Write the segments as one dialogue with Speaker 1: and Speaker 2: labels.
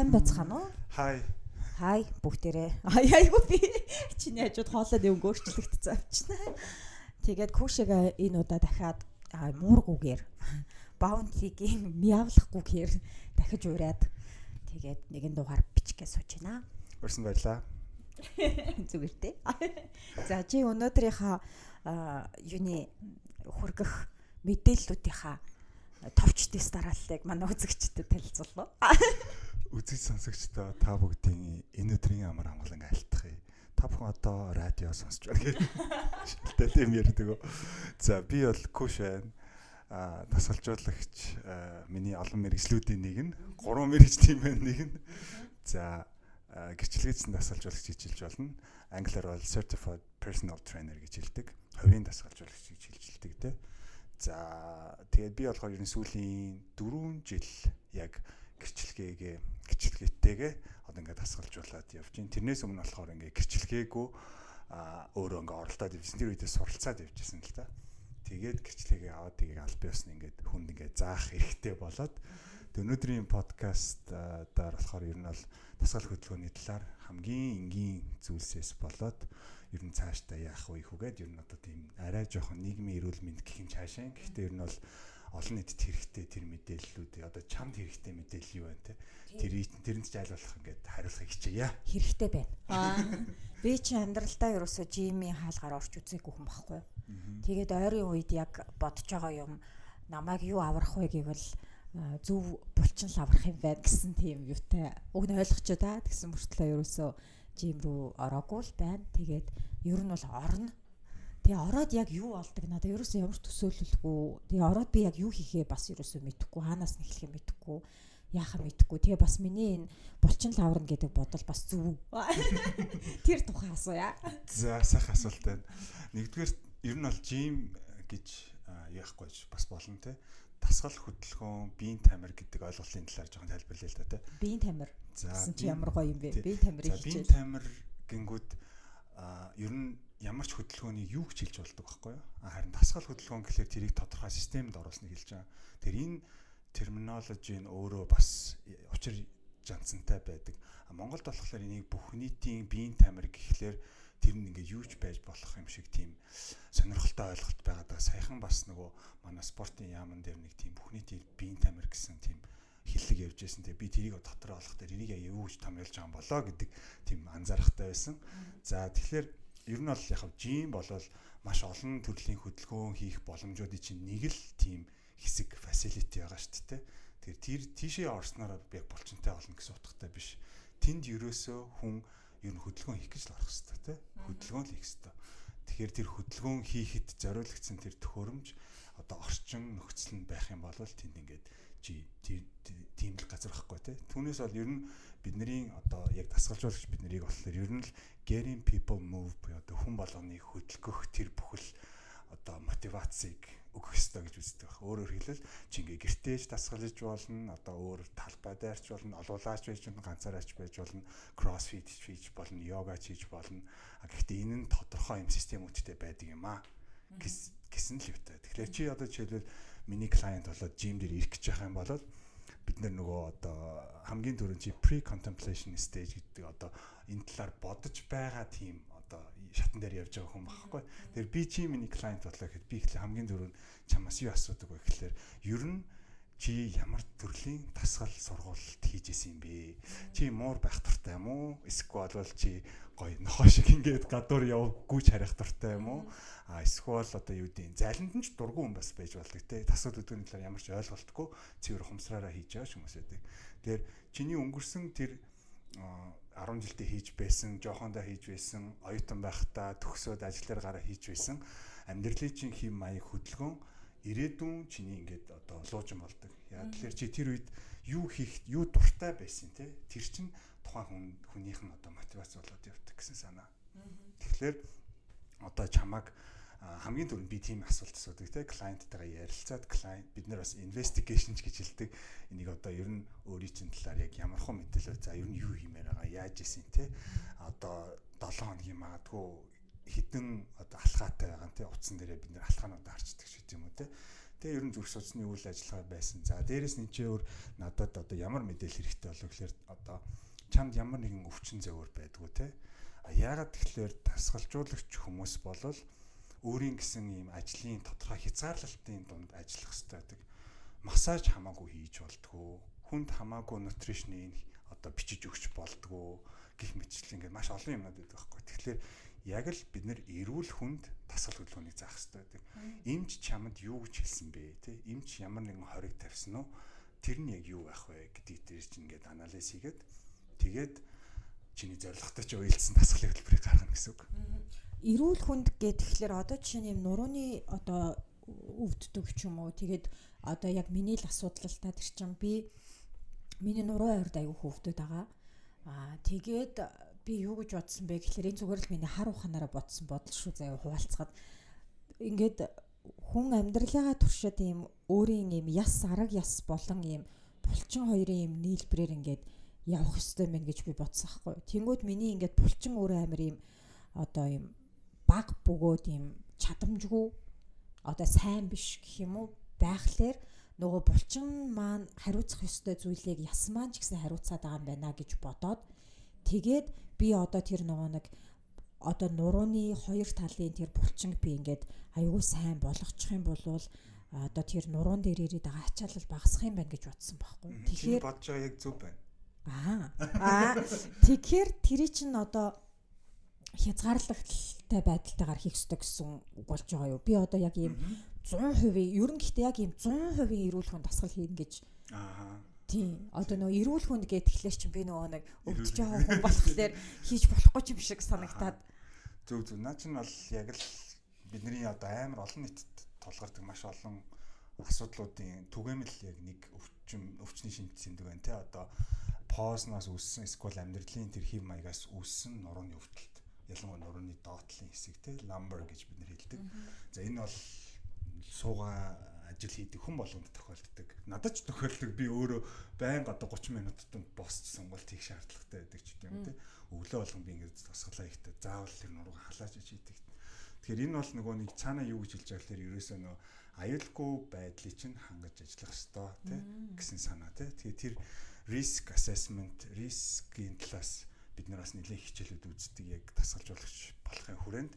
Speaker 1: Сайн байцгаана уу?
Speaker 2: Hi.
Speaker 1: Хай бүгдээрээ. Айгүй би чиний хажууд хоолой нэг өөрчлөгдсөн авчна. Тэгээд Кушига энэ удаа дахиад муургүйгээр Bounty-гийн мявлахгүйгээр дахиж ураад тэгээд нэгэн дугаар бичих гэж сууж байна.
Speaker 2: Урьсан баярлаа.
Speaker 1: Зүгээр дээ. За, чи өнөөдрийнхөө юуны хүргэх мэдээллүүдийнхаа товч тест дарааллыг манай үзэгчдэд танилцуулна.
Speaker 2: Үзэж сонсогчдоо, та бүгдийн энэ өдрийн амар амгалан айлтгая. Та бүхэн одоо радио сонсч байна гэх. Шилтэл юм ярьдаг. За, би бол Куш байна. Дасгалжуулагч, миний олон мэргэжлүүдийн нэг нь, гурван мэргэжлийн байна нэг нь. За, гэрчлэгээчсэн дасгалжуулагч гэж хэлж болно. Англиар бол certified personal trainer гэж хэлдэг. Хувийн дасгалжуулагч гэж хэлж хэлдэг те. За, тэгээд би болохоор ер нь сүүлийн 4 жил яг гэрчлэгээтэйгээ одоо ингээд дасгалжуулаад явж байна. Тэрнээс өмнө болохоор ингээд гэрчлэгээгүй өөрөө ингээд оролдоод явжсэн. Тэр үедээ суралцаад явжсэн л та. Тэгээд гэрчлэгээ аваад, тэгээд аль биесны ингээд хүнд ингээд заах эрхтэй болоод, өнөөдрийн подкаст дээр болохоор ер нь бол дасгал хөдөлгөөний талаар хамгийн энгийн зүйлсээс болоод ер нь цаашдаа яах вэ хүүгээд ер нь одоо тийм арай жоохон нийгмийн эрүүл мэнд гэх юм цаашаа. Гэхдээ ер нь бол олон нийтэд хэрэгтэй тэр мэдээллүүд, одоо чамд хэрэгтэй мэдээлэл юу байна те, тэр тэрэнд ч айл болох ингээд хариулахыг хичээе.
Speaker 1: Хэрэгтэй байна. Би чи амьдралдаа ерөөсөө gym ийн хаалгаар орч үзээгүй хүн байхгүй юу. Тэгээд ойрын үед яг бодож байгаа юм, намайг юу аврах вэ гэвэл зөв булчин л аврах юм байна гэсэн тийм юутай уг нь ойлгочоо та, тэгсэн мөртлөө ерөөсөө gym рүү ороогүй л байна. Тэгээд ер нь бол орно. Тэгээ ороод яг юу болдог, надад ерөөсөө ямар ч төсөөлөлгүй. Тэгээ ороод би яг юу хийхээ бас ерөөсөө мэдэхгүй, хаанаас нь эхлэхээ мэдэхгүй, яахаа мэдэхгүй. Тэгээ бас миний энэ булчин лаварна гэдэг бодол бас зөв. Тэр тухай асууя.
Speaker 2: За, сайхан асуулт байна. Нэгдүгээр, ер нь бол gym гэж яахгүй бас болно те, дасгал хөдөлгөөн, биеийн тамир гэдэг ойлголтын талаар жоохон тайлбарлая л да тий.
Speaker 1: Биеийн тамир. За, чи ямар гоё юм бэ? Биеийн тамирыг
Speaker 2: хичээл. Биеийн тамир гингүүд ер нь ямар ч хөдөлгөөнийг юу гэж хэлж болдог байхгүй юу? Харин дасгал хөдөлгөөн гэхлээр тэрийг тодорхой системд оруулсныг хэлж байгаа. Тэр энэ терминологи нь өөрөө бас учир жанцантай байдаг. Монголд болохоор энийг бүх нийтийн биеийн тамир гэхлээр тэр нь ингээд юу ч байж болох юм шиг тийм сонирхолтой ойлголт байгаа даа. Саяхан бас нөгөө манай спортын яаман дээр нэг тийм бүх нийтийн биеийн тамир гэсэн тийм хэллэг явж байсан. Тэгээ би тэрийг дотор олох дээр энийг юу гэж томьёолж байгаа юм болоо гэдэг тийм анзаарахтай байсан. За, тэгэхээр ер нь бол яг gym болол маш олон төрлийн хөдөлгөөн хийх боломжуудын чинь нэг л тийм хэсэг facility байгаа шүү дээ. Тэгэхээр тэр тийшээ орсноор яг булчинтай болно гэсэн утгатай биш. Тэнд ерөөсөө хүн ер нь хөдөлгөөн хийх гэж л орох хэрэгтэй тий. Хөдөлгөөн л хийх хэрэгтэй. Тэгэхээр тэр хөдөлгөөн хийхэд зориулагдсан тэр төхөөрөмж, одоо орчин нөхцөл нь байх юм бол тэнд ингээд чи тийм л газар байхгүй тий. Түүнээс бол ер нь бидний одоо яг дасгалжуулагч бид нарыг болохоор ер нь л getting people move буюу одоо хүн болгоныг хөдөлгөх тэр бүхэл одоо мотивацийг өгөх ёстой гэж үздэг байх. Өөрөөр хэлбэл, чи ингээ гэртээж дасгалж болно, одоо өөр талбай дайрч болно, олуулаач байж болно, ганцаараач байж болно, кроссфит хийж болно, йога хийж болно. А гэхдээ энэ нь тодорхой юм системүүдтэй байдаг юм аа гэсэн л юутай. Тэгэхээр чи одоо жишээлбэл миний client болоод gym дээр ирэх гэж байгаа юм бол бид нөгөө одоо хамгийн түрүүнд чи pre contemplation stage гэдэг одоо энэ талаар бодож байгаа тийм одоо шатан дээр явж байгаа хүн байхгүй. Тэгэхээр би чи миний client болоо гэхэд би ихлэ хамгийн түрүүнд чамаас юу асуудаг вэ гэхлээр ер нь чи ямар төрлийн дасгал сургуулалт хийж исэн юм бэ? Чи муур байх дуртай юм уу? Эсвэл бол чи гоё нохоо шиг ингээд гадуур явгүйч харих дуртай юм уу? А эсвэл одоо юу гэдэг, залинд нь ч дургүй хүн бас байж болдог те. Дасгал хөдөлгөөний талаар ямар ч ойлголтгүй цэвэр ухамсараараа хийж байгаа хүмүүс байдаг. Тэгэхээр чиний өнгөрсөн тэр 10 жилдээ хийж байсан, жоохондоо хийж байсан, оюутан байхдаа, төгсөөд ажил дээр гараа хийж байсан амьдралын чинь хэм маяг хөдөлгөөн ирээдүйн чиний ингээд одоо луужин болдог. Яг тэгэхээр чи тэр үед юу хийх, юу дуртай байсан те, тэр чин тухайн хүн хүнийх нь одоо мотивац болоод явдаг гэсэн санаа. Тэгэхээр одоо чамайг хамгийн түрүүнд би тийм асуулт асуудаг те, client тайгаа ярилцаад, client бид нар бас investigation ч гэж хэлдэг. Энийг одоо ер нь өөрийн чинь талаар яг ямар хөө мэдээлэл, за, ер нь юу хиймээр байгаа, яаж исэн те, одоо 7 хоногийн магадгүй хэдэн одоо алхаатай байгаа те, утсан дээрээ бид нар алхаануудаа харчдаг шиг юм уу те. Тэ ер нь зүрх судасны үйл ажиллагаа байсан. За дээрэс нь чи өөр надад одоо ямар мэдээлэл хэрэгтэй болов гэхээр одоо чамд ямар нэгэн өвчин зовөр байдгүй те. А яагаад тэгэхээр дасгалжуулагч хүмүүс болол өөрийн гэсэн ийм ажлын тодорхой хязгаарлалтын дунд ажиллах хэрэгтэй байдаг. Массаж хамаагүй хийж болдгоо. Хүнд хамаагүй нутришнийг одоо бичиж өгч болдгоо гэх мэтчлэн ингээд маш олон юмнууд байдаг байхгүй. Тэгэхээр яг л бид нэр эрүүл хүнд дасгал хөдөлгөөнийг заах хэрэгтэй байдаг. Эмч чамд юу гэж хэлсэн бэ те? Эмч ямар нэгэн хориг тавьсан уу? Тэр нь яг юу байх вэ гэдгийг дээр чинь ингээд анализ хийгээд тэгээд чиний зорилготой ч уялдсан дасгалын хөтөлбөрийг гаргана гэсэн үг.
Speaker 1: Эрүүл хүнд гэхээр одоо жишээ нь юм нурууны одоо өвддөг ч юм уу, тэгээд одоо яг миний л асуудал л та тэр чинь би миний нуруу ойрд аягүй хөвдөд байгаа. Аа тэгээд би юу гэж бодсон бэ гэхээр энэ зүгээр л миний хар ухаанаараа бодсон бодол шүү заяа хуваалцахад ингээд хүн амьдралынхаа туршид ийм өөрийн ийм яс арга яс болон ийм булчин хоёрын ийм нийлбэрээр ингээд явах ёстой мэн гэж би бодсон хгүй. Тэнгүүд миний ингээд булчин өөрөө амар ийм одоо ийм баг бөгөөд ийм чадамжгүй одоо сайн биш гэх юм уу байхлаар нөгөө булчин маань хариуцах ёстой зүйлийг яс маань ч гэсэн хариуцаад байгаа юм байна гэж бодоод тэгээд би одоо тэр нөгөө нэг одоо нурууны хоёр талын тэр булчинг би ингээд аюул сайн болгочих юм бол одоо тэр нуруун дээр ирээд байгаа ачаалал багасах юм байна гэж бодсон байхгүй.
Speaker 2: Тэгэхээр бодож байгаа яг зөв байна.
Speaker 1: Аа. Тэгэхээр тэрий чинь одоо хязгаарлалттай байдалтайгаар хийх ёстой гэсэн үг болж байгаа юу? Би одоо яг ийм 100% ер нь гэхдээ яг ийм 100% эрүүл хүн дасгал хийнэ гэж.
Speaker 2: Аа.
Speaker 1: Тийм. Одоо нөгөө эрүүл хүнд гэхлээр чинь би нөгөө нэг өвдөж байгаа хүн болохоор хийж болохгүй юм шиг санагтаад.
Speaker 2: Зөв зөв. Наа чинь бол яг л бидний одоо амар олон нийтэд тулгардаг маш олон асуудлуудын түгээмэл яг нэг өвчин өвчний шинж тэмдэг байна те. Одоо позноос үүссэн эсвэл амьдралын тэр хэв маягаас үүссэн нурууны өвдөлт. Ялангуяа нурууны доотлын хэсэг те, lumbar гэж бид нэр хэлдэг. За энэ бол суугаа ажил хийдэг хүн болгонд тохиолддог. Надад ч тохиолддог. Би өөрөө байнга одоо 30 минут тутамд босч сонголт хийх шаардлагатай байдаг ч гэдэг юм те. Өглөө болгон би ингээд тасгалаа ихтэй заавал тэр нуруугаа халааж хийдэг. Тэгэхээр энэ бол нөгөө нэг цаанаа юу гэж хэлж байгаа гэхээр ерөөсөө нөгөө аюулгүй байдлыг чинь хангаж ажиллах ёстой те гэсэн санаа те. Тэгэхээр тэр risk assessment, risk-ийн талаас бид нар бас нэлээд хичээлүүд үздэг яг дасгалжуулагч болохын хүрээнд.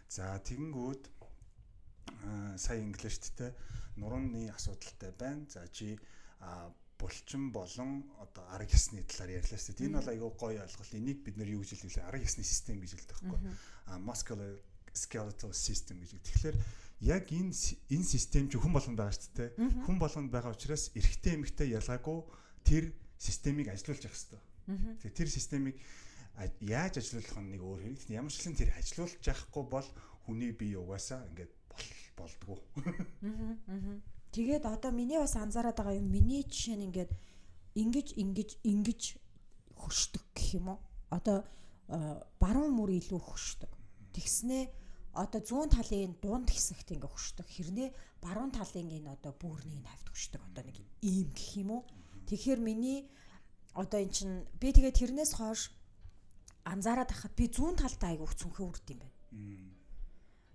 Speaker 2: За тэгэнгүүт сая инглишт те нурууны асуудалтай байна. За чи булчин болон одоо арга ясны талаар ярьлаа шүү дээ. Энэ бол айгүй гоё ойлголт. Энийг бид нэр юу гэж хэлдэг вэ? Арга ясны систем гэж хэлдэг байхгүй. Muscular skeletal system гэж. Тэгэхээр яг энэ систем чи хүн болгонд байгаа шүү дээ. Хүн болгонд байгаа учраас эрэгтэй эмэгтэй ялгаагүй тэр системийг ажилуулж явах хэрэгтэй. Тэгээ тэр системийг яаж ажилуулах нь нэг өөр хэрэг. Ямар ч гэсэн тэр ажилуулж яахгүй бол хүний бие угаасаа ингээд болдгоо.
Speaker 1: Тэгээд одоо миний бас анзаараад байгаа юм миний жишээ нь ингээд ингэж ингэж ингэж хөшдөг гэх юм уу? Одоо баруун мөр илүү хөшдөг. Тэгснээ одоо зүүн талын дунд хэсэгт ингээ хөшдөг. Хэрнээ баруун талын энэ одоо бүүрний хавьд хөшдөг. Одоо нэг ийм гэх юм уу? Тэгэхээр миний одоо эн чин би тэгээд тэрнээс хойш анзаараад байхад би зүүн талдаа айгүйх цүнхээ үрд юм байна.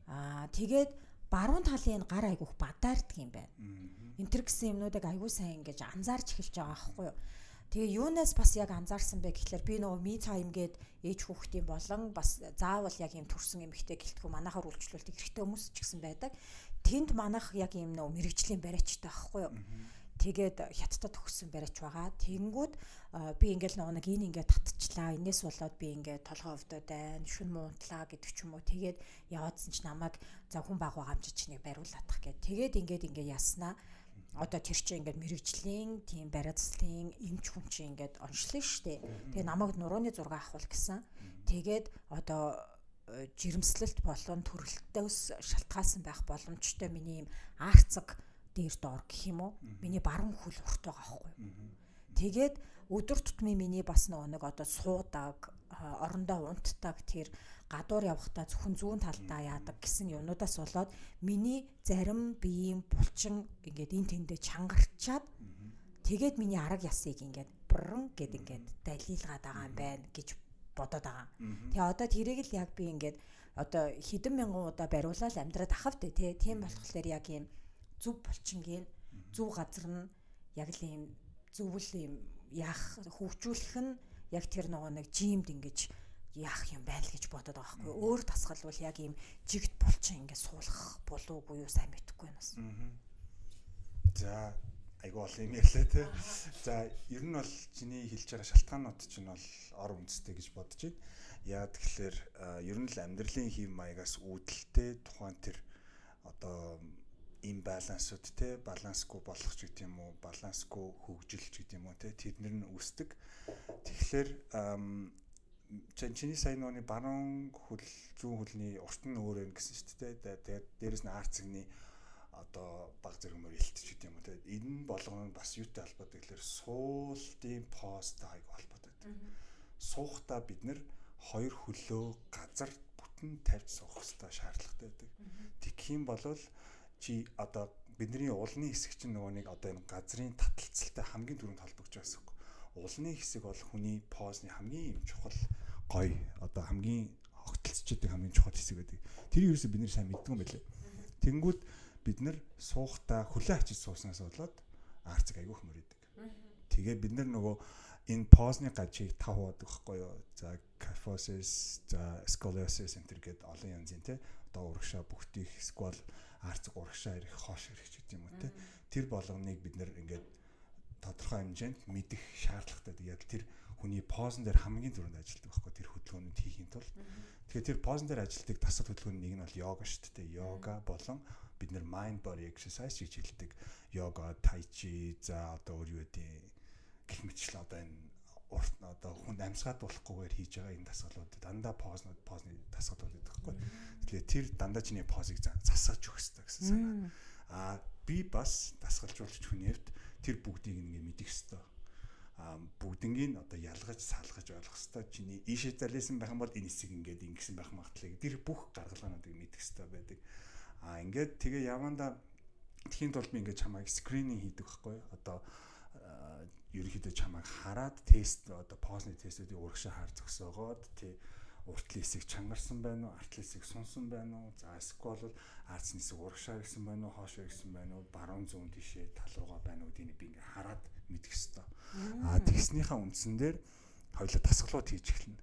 Speaker 1: Аа тэгээд баруун талын гар айгүйх бадаардаг юм байна. Энэ төр гэсэн юмнуудыг айгүй сайн ингэж анзаарч эхэлж байгаа байхгүй юу? Тэгээ юунаас бас яг анзаарсан бэ гэхлээр би нөгөө ми тайм гээд ээж хүүхдийн болон бас заавал яг юм төрсэн эмэгтэй гэлтгүү манайхаар үйлчлүүлдэг эрэгтэй хүмүүс ч гэсэн байдаг. Тэнд манайх яг юм нөгөө мэрэгжлийн бариачтай байхгүй юу? Тэгээд хятадд төгссөн бариач байгаа. Тэгэнгүүт би ингээл нөгөө нэг энэ ингээд татчихлаа. Энээс болоод би ингээд толгой өвдөд байна, шүн муунтлаа гэдэг ч юм уу. Тэгээд яваадсан чи намайг за хүн баг байгаа юм чи нэг бариулаадах гээд. Тэгээд ингээд ингээд яснаа. Одоо тэр чинь ингээд мэрэгжлийн тийм бариацлын эмч хүн чинь ингээд оншлоо штэ. Тэгээ намайг нурууны зураг авах гэсэн. Тэгээд одоо жирэмслэлт болон төрөлтөөс шалтгаалсан байх боломжтой миний юм арцэг дээр доор гэх юм уу? Миний баруун хөл урт байгаа байхгүй юу? Тэгээд өдөр тутмын миний бас нөгөө нэг одоо суудаг, орондоо унтдаг тэр гадуур явахдаа зөвхөн зүүн талдаа яадаг гэсэн юмнуудаас болоод миний зарим биеийн булчин ингээд эн тэндээ чангарчаад тэгээд миний арга ясыг ингээд бррн гэд ингээд далилгаад байгаа юм байна гэж бодоод байгаа. Тэгээ одоо тэрийг л яг би ингээд одоо хэдэн мянган удаа бариулаад амьдраад ахав тээ тийм болохоор яг юм Зөв булчингийн зөв газар нь яг л ийм зөвл ийм яах хөгжүүлэх нь яг тэр нөгөө нэг жимд ингэж яах юм байл гэж бодоод байгаа байхгүй. Өөр дасгал бол яг ийм жигт булчин ингэ суулгах болов уу юу сайн мэдэхгүй байна бас.
Speaker 2: За айгу олон юм ярьлаа те. За ер нь бол чиний хэлж байгаа шалтгаанууд чинь бол ор үндэстэй гэж бодож байна. Яа тэгэхээр ер нь л амьдралын хэв маягаас үүдэлтэй тухайн тэр одоо имбалансууд те, балансгүй болох ч гэдэг юм уу, балансгүй хөгжил ч гэдэг юм уу те, тэднэр нь үүсдэг. Тэгэхээр чиний сайн нүуний баруун хөл зүүн хөлний урт нь өөр юм гэсэн шүү дээ. Тэгээд дээрэс нь арцгны одоо баг зэрэг мөр илтч гэдэг юм уу те. Энэ болгоно нь бас юутай холбоотой гэхээр суултын постой айгу холбоотой байдаг. Суухдаа бид нэр хоёр хөлөө газар бүтэн тавьж суух хэрэгтэй шаардлагатай байдаг. Тэгэх юм бол чи одоо бидний улны хэсэг чинь нөгөө нэг одоо энэ газрын таталцалтай хамгийн түрүүнд холбогдож байгаа гэсэн. Улны хэсэг бол хүний позны хамгийн юм чухал гоё одоо хамгийн огтлцож идэг хамгийн чухал хэсэг байдаг. Тэр ерөөсөө бид нэр сайн мэддэг юм байлээ. Тэнгүүд бид нар суухдаа хөлөө ачиж сууснаас болоод арцэг айгүйх мөрөдөг. Тэгээ бид нар нөгөө энэ позны гажийг тав хуваадаг байхгүй юу? За kyphosis, за scoliosis энэ төр гээд олон янзын те одоо урагшаа бүгдийг эсвэл арцэг урагшаа ирэх, хоош ирэх ч гэдэг юм уу те. Тэр болгоныг бид нэр ингээд тодорхой хэмжээнд мэдэх шаардлагатай. Яг тэр хүний позон дээр хамгийн түрүүнд ажилладаг байхгүй тэр хөдөлгөөнүүд хийхийн тулд. Тэгэхээр тэр позон дээр ажилладаг дасгал хөдөлгөөний нэг нь бол йога шүү дээ. Йога болон бид нэр mind body exercise гэж хэлдэг. Йога, tai chi, за одоо өөр юу гэдэг гэх мэтчлэн одоо энэ урт одоо хүнд амьсгаадуулахгүйгээр хийж байгаа энэ дасгалууд дандаа познууд позны дасгалууд гэдэг байхгүй. Тэгэхээр тэр дандаа чиний позыг засааж өгөх хэрэгтэй гэсэн санаа. Аа би бас дасгалжуулагч хүний хувьд тэр бүгдийг ингээ мэдэх хэрэгтэй. Аа бүгднийг одоо ялгаж салгаж ойлгох хэрэгтэй. Чиний ийшээ залисан байх юм бол энэ хэсэг ингээд ингэсэн байх магадлалыг тэр бүх гаргалгаануудыг мэдэх хэрэгтэй байдаг. Аа ингээд тэгээ явандаа тхийн тулд би ингээд чамайг скрининг хийдэг байхгүй. Одоо ерөнхийдөө чамайг хараад тест одоо позны тестүүдийг урагшаа хаар зогсоогоод тий уртлын хэсэг чангарсан байна уу, артлын хэсэг сунсан байна уу, за эсвэл бол арцны хэсэг урагшаа ирсэн байна уу, хоошоо ирсэн байна уу, баруун зүүн тишээ тал руугаа байна уу гэдгийг би ингээ хараад мэдэх ёстой. Аа тэгснийхаа үндсэн дээр хоёулаа дасгалууд хийж эхэлнэ.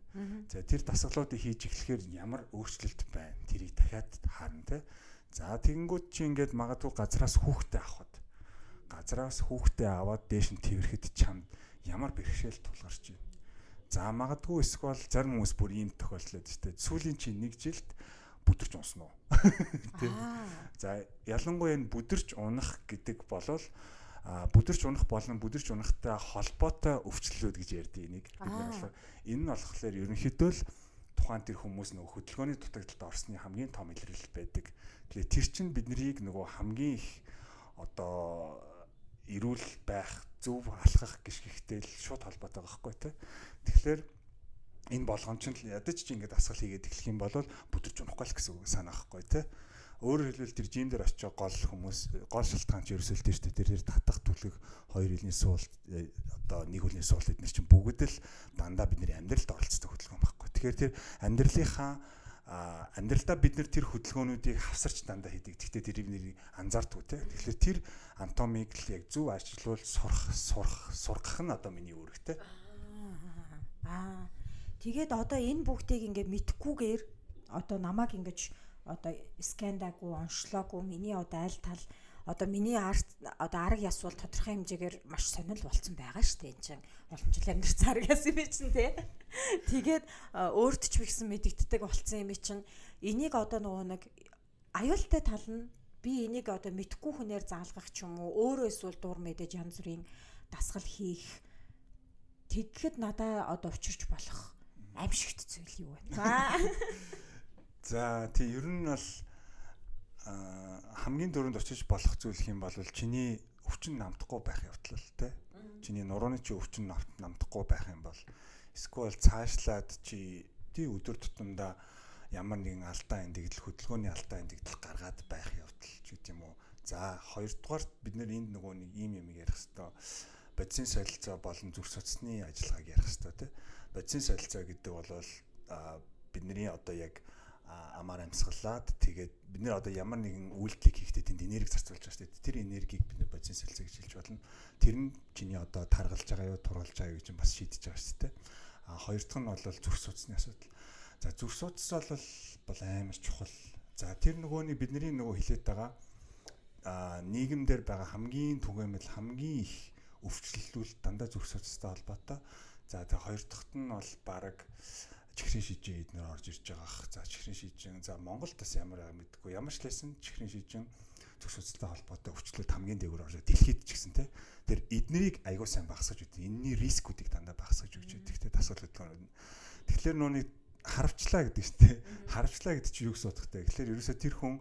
Speaker 2: За тэр дасгалуудыг хийж эхлэхээр ямар өөрчлөлт байна тэрийг дахиад харна те. За тэгэнгүүт чи ингээд магадгүй газраас хүүхдээ авахд газраас хүүхдээ аваад дээш нь тэрхэд чамд ямар бэрхшээл тулгарч байна. За магадгүй эсвэл зарим хүмүүс бүр ийм тохиолдол байдаг шүү дээ. Сүүлийн чи нэг жилд бүдэрч унсан уу? Тэ. За ялангуяа энэ бүдэрч унах гэдэг болол бүдэрч унах болон бүдэрч унахтай холбоотой өвчлөлүүд гэж ярьдаг энийг. Бид нар болохоор энэ нь болохоор ерөнхийдөө л тухайн тэр хүмүүс нөгөө хөдөлгөөний дутагдалд орсны хамгийн том илэрлэл байдаг. Тэгэхээр тэр чинь биднийг нөгөө хамгийн их одоо эрүүл байх, зөв алхах гიშгэхтэй л шууд холбоотой байгаа байхгүй тий. Тэгэхээр энэ болгон чинь л ядаж чи ингээд дасгал хийгээд эхлэх юм бол бүдэрч унахгүй л гэсэн үг санаа байхгүй тий. Өөрөөр хэлбэл тэр жим дээр очиж гол хүмүүс гол шалтгаан чи ерөөсөө л тэр шүү дээ. Тэр татах түлэг хоёр хөлний суулт одоо нэг хөлний суулт эднэр чинь бүгд л дандаа бидний амьдралд оролцдог хөдөлгөөн байхгүй. Тэгэхээр тэр амьдралынхаа амьдралдаа бид нэр тэр хөдөлгөөнүүдийг хавсарч дандаа хийдэг. Гэхдээ тэрийг нэрийг анзаардгүй те. Тэгэхээр тэр анатомиг л яг зөв ажиллавал сурах сурах сургах нь одоо миний үүрэг те.
Speaker 1: Аа. Тэгээд одоо энэ бүгдийг ингээ мэдхгүйгээр одоо намайг ингэж одоо скандаагүй, онцлоогүй миний одоо аль тал одоо миний арт одоо арга яс бол тодорхой хэмжээгээр маш сонирхол болцсон байгаа шүү дээ. Энэ чинь олон жил амьдарсан арга яс юм чинь тий. Тэгээд өөрт ч бигсэн мэдэгддэг болцсон юм чинь энийг одоо нөгөө нэг аюултай тал нь би энийг одоо мэдхгүй хүнээр заалгах ч юм уу өөрөө эсвэл дур мэдээж янз бүрийн дасгал хийх тэгэхэд надаа одоо учирч болох аимшигт зүйл юу вэ?
Speaker 2: За тий ер нь бол хамгийн дөрөнд очиж болох зүйл хэм бол чиний өвчин намдахгүй байх явдал л те. Чиний нурууны чи өвчин намдахгүй байх юм бол эсвэл цаашлаад чи тий өдөр тутамдаа ямар нэгэн алдаа эндэгдэл хөдөлгөөний алдаа эндэгдэл гаргаад байх явдал ч гэдэм юм уу. За хоёрдугаар бид нэр энд нөгөө нэг ийм юм ярих хэвээр бодисын солилцоо болон зүрх судасны ажиллагааг ярих хэвээр тий. Бодисын солилцоо гэдэг бол бидний одоо яг Амар амьсгалаад тэгээд бид нэр одоо ямар нэгэн үйлдэлийг хийхдээ тэнд энерги зарцуулж байгаа шүү дээ. Тэр энергийг бид нэр бодисын солилцоо гэж хэлж болно. Тэр нь чиний одоо таргалж байгаа юу, тургалж байгаа юу гэж бас шийдэж байгаа шүү дээ. А хоёр дахь нь бол зүрх судасны асуудал. За зүрх судас бол амар чухал. За тэр нөгөөний бидний нөгөө хилээд байгаа нийгэмдэр байгаа хамгийн түгээмэл хамгийн их өвчлөлүүд дандаа зүрх судастай холбоотой. За тэгээ хоёр дахьт нь бол баг чихрийн шижин эднэр орж ирж байгаа. За чихрийн шижин за Монголд бас ямар байгаа мэдгүй. Ямар ч лсэн чихрийн шижин зүрх судастай холбоотой өвчлөлт хамгийн дээгүүр орж дэлхийд ч гэсэн те. Тэр эднэрийг айгуу сайн багасгаж өгдөг. Энэний рискүүдийг дандаа багасгаж өгч өгдөг те дасгал хөдөлгөөн. Тэгэхээр нууны харавчлаа гэдэг чинь те. Харавчлаа гэдэг чинь юу гэсэн утгатай. Тэгэхээр ерөөсөө тэр хүн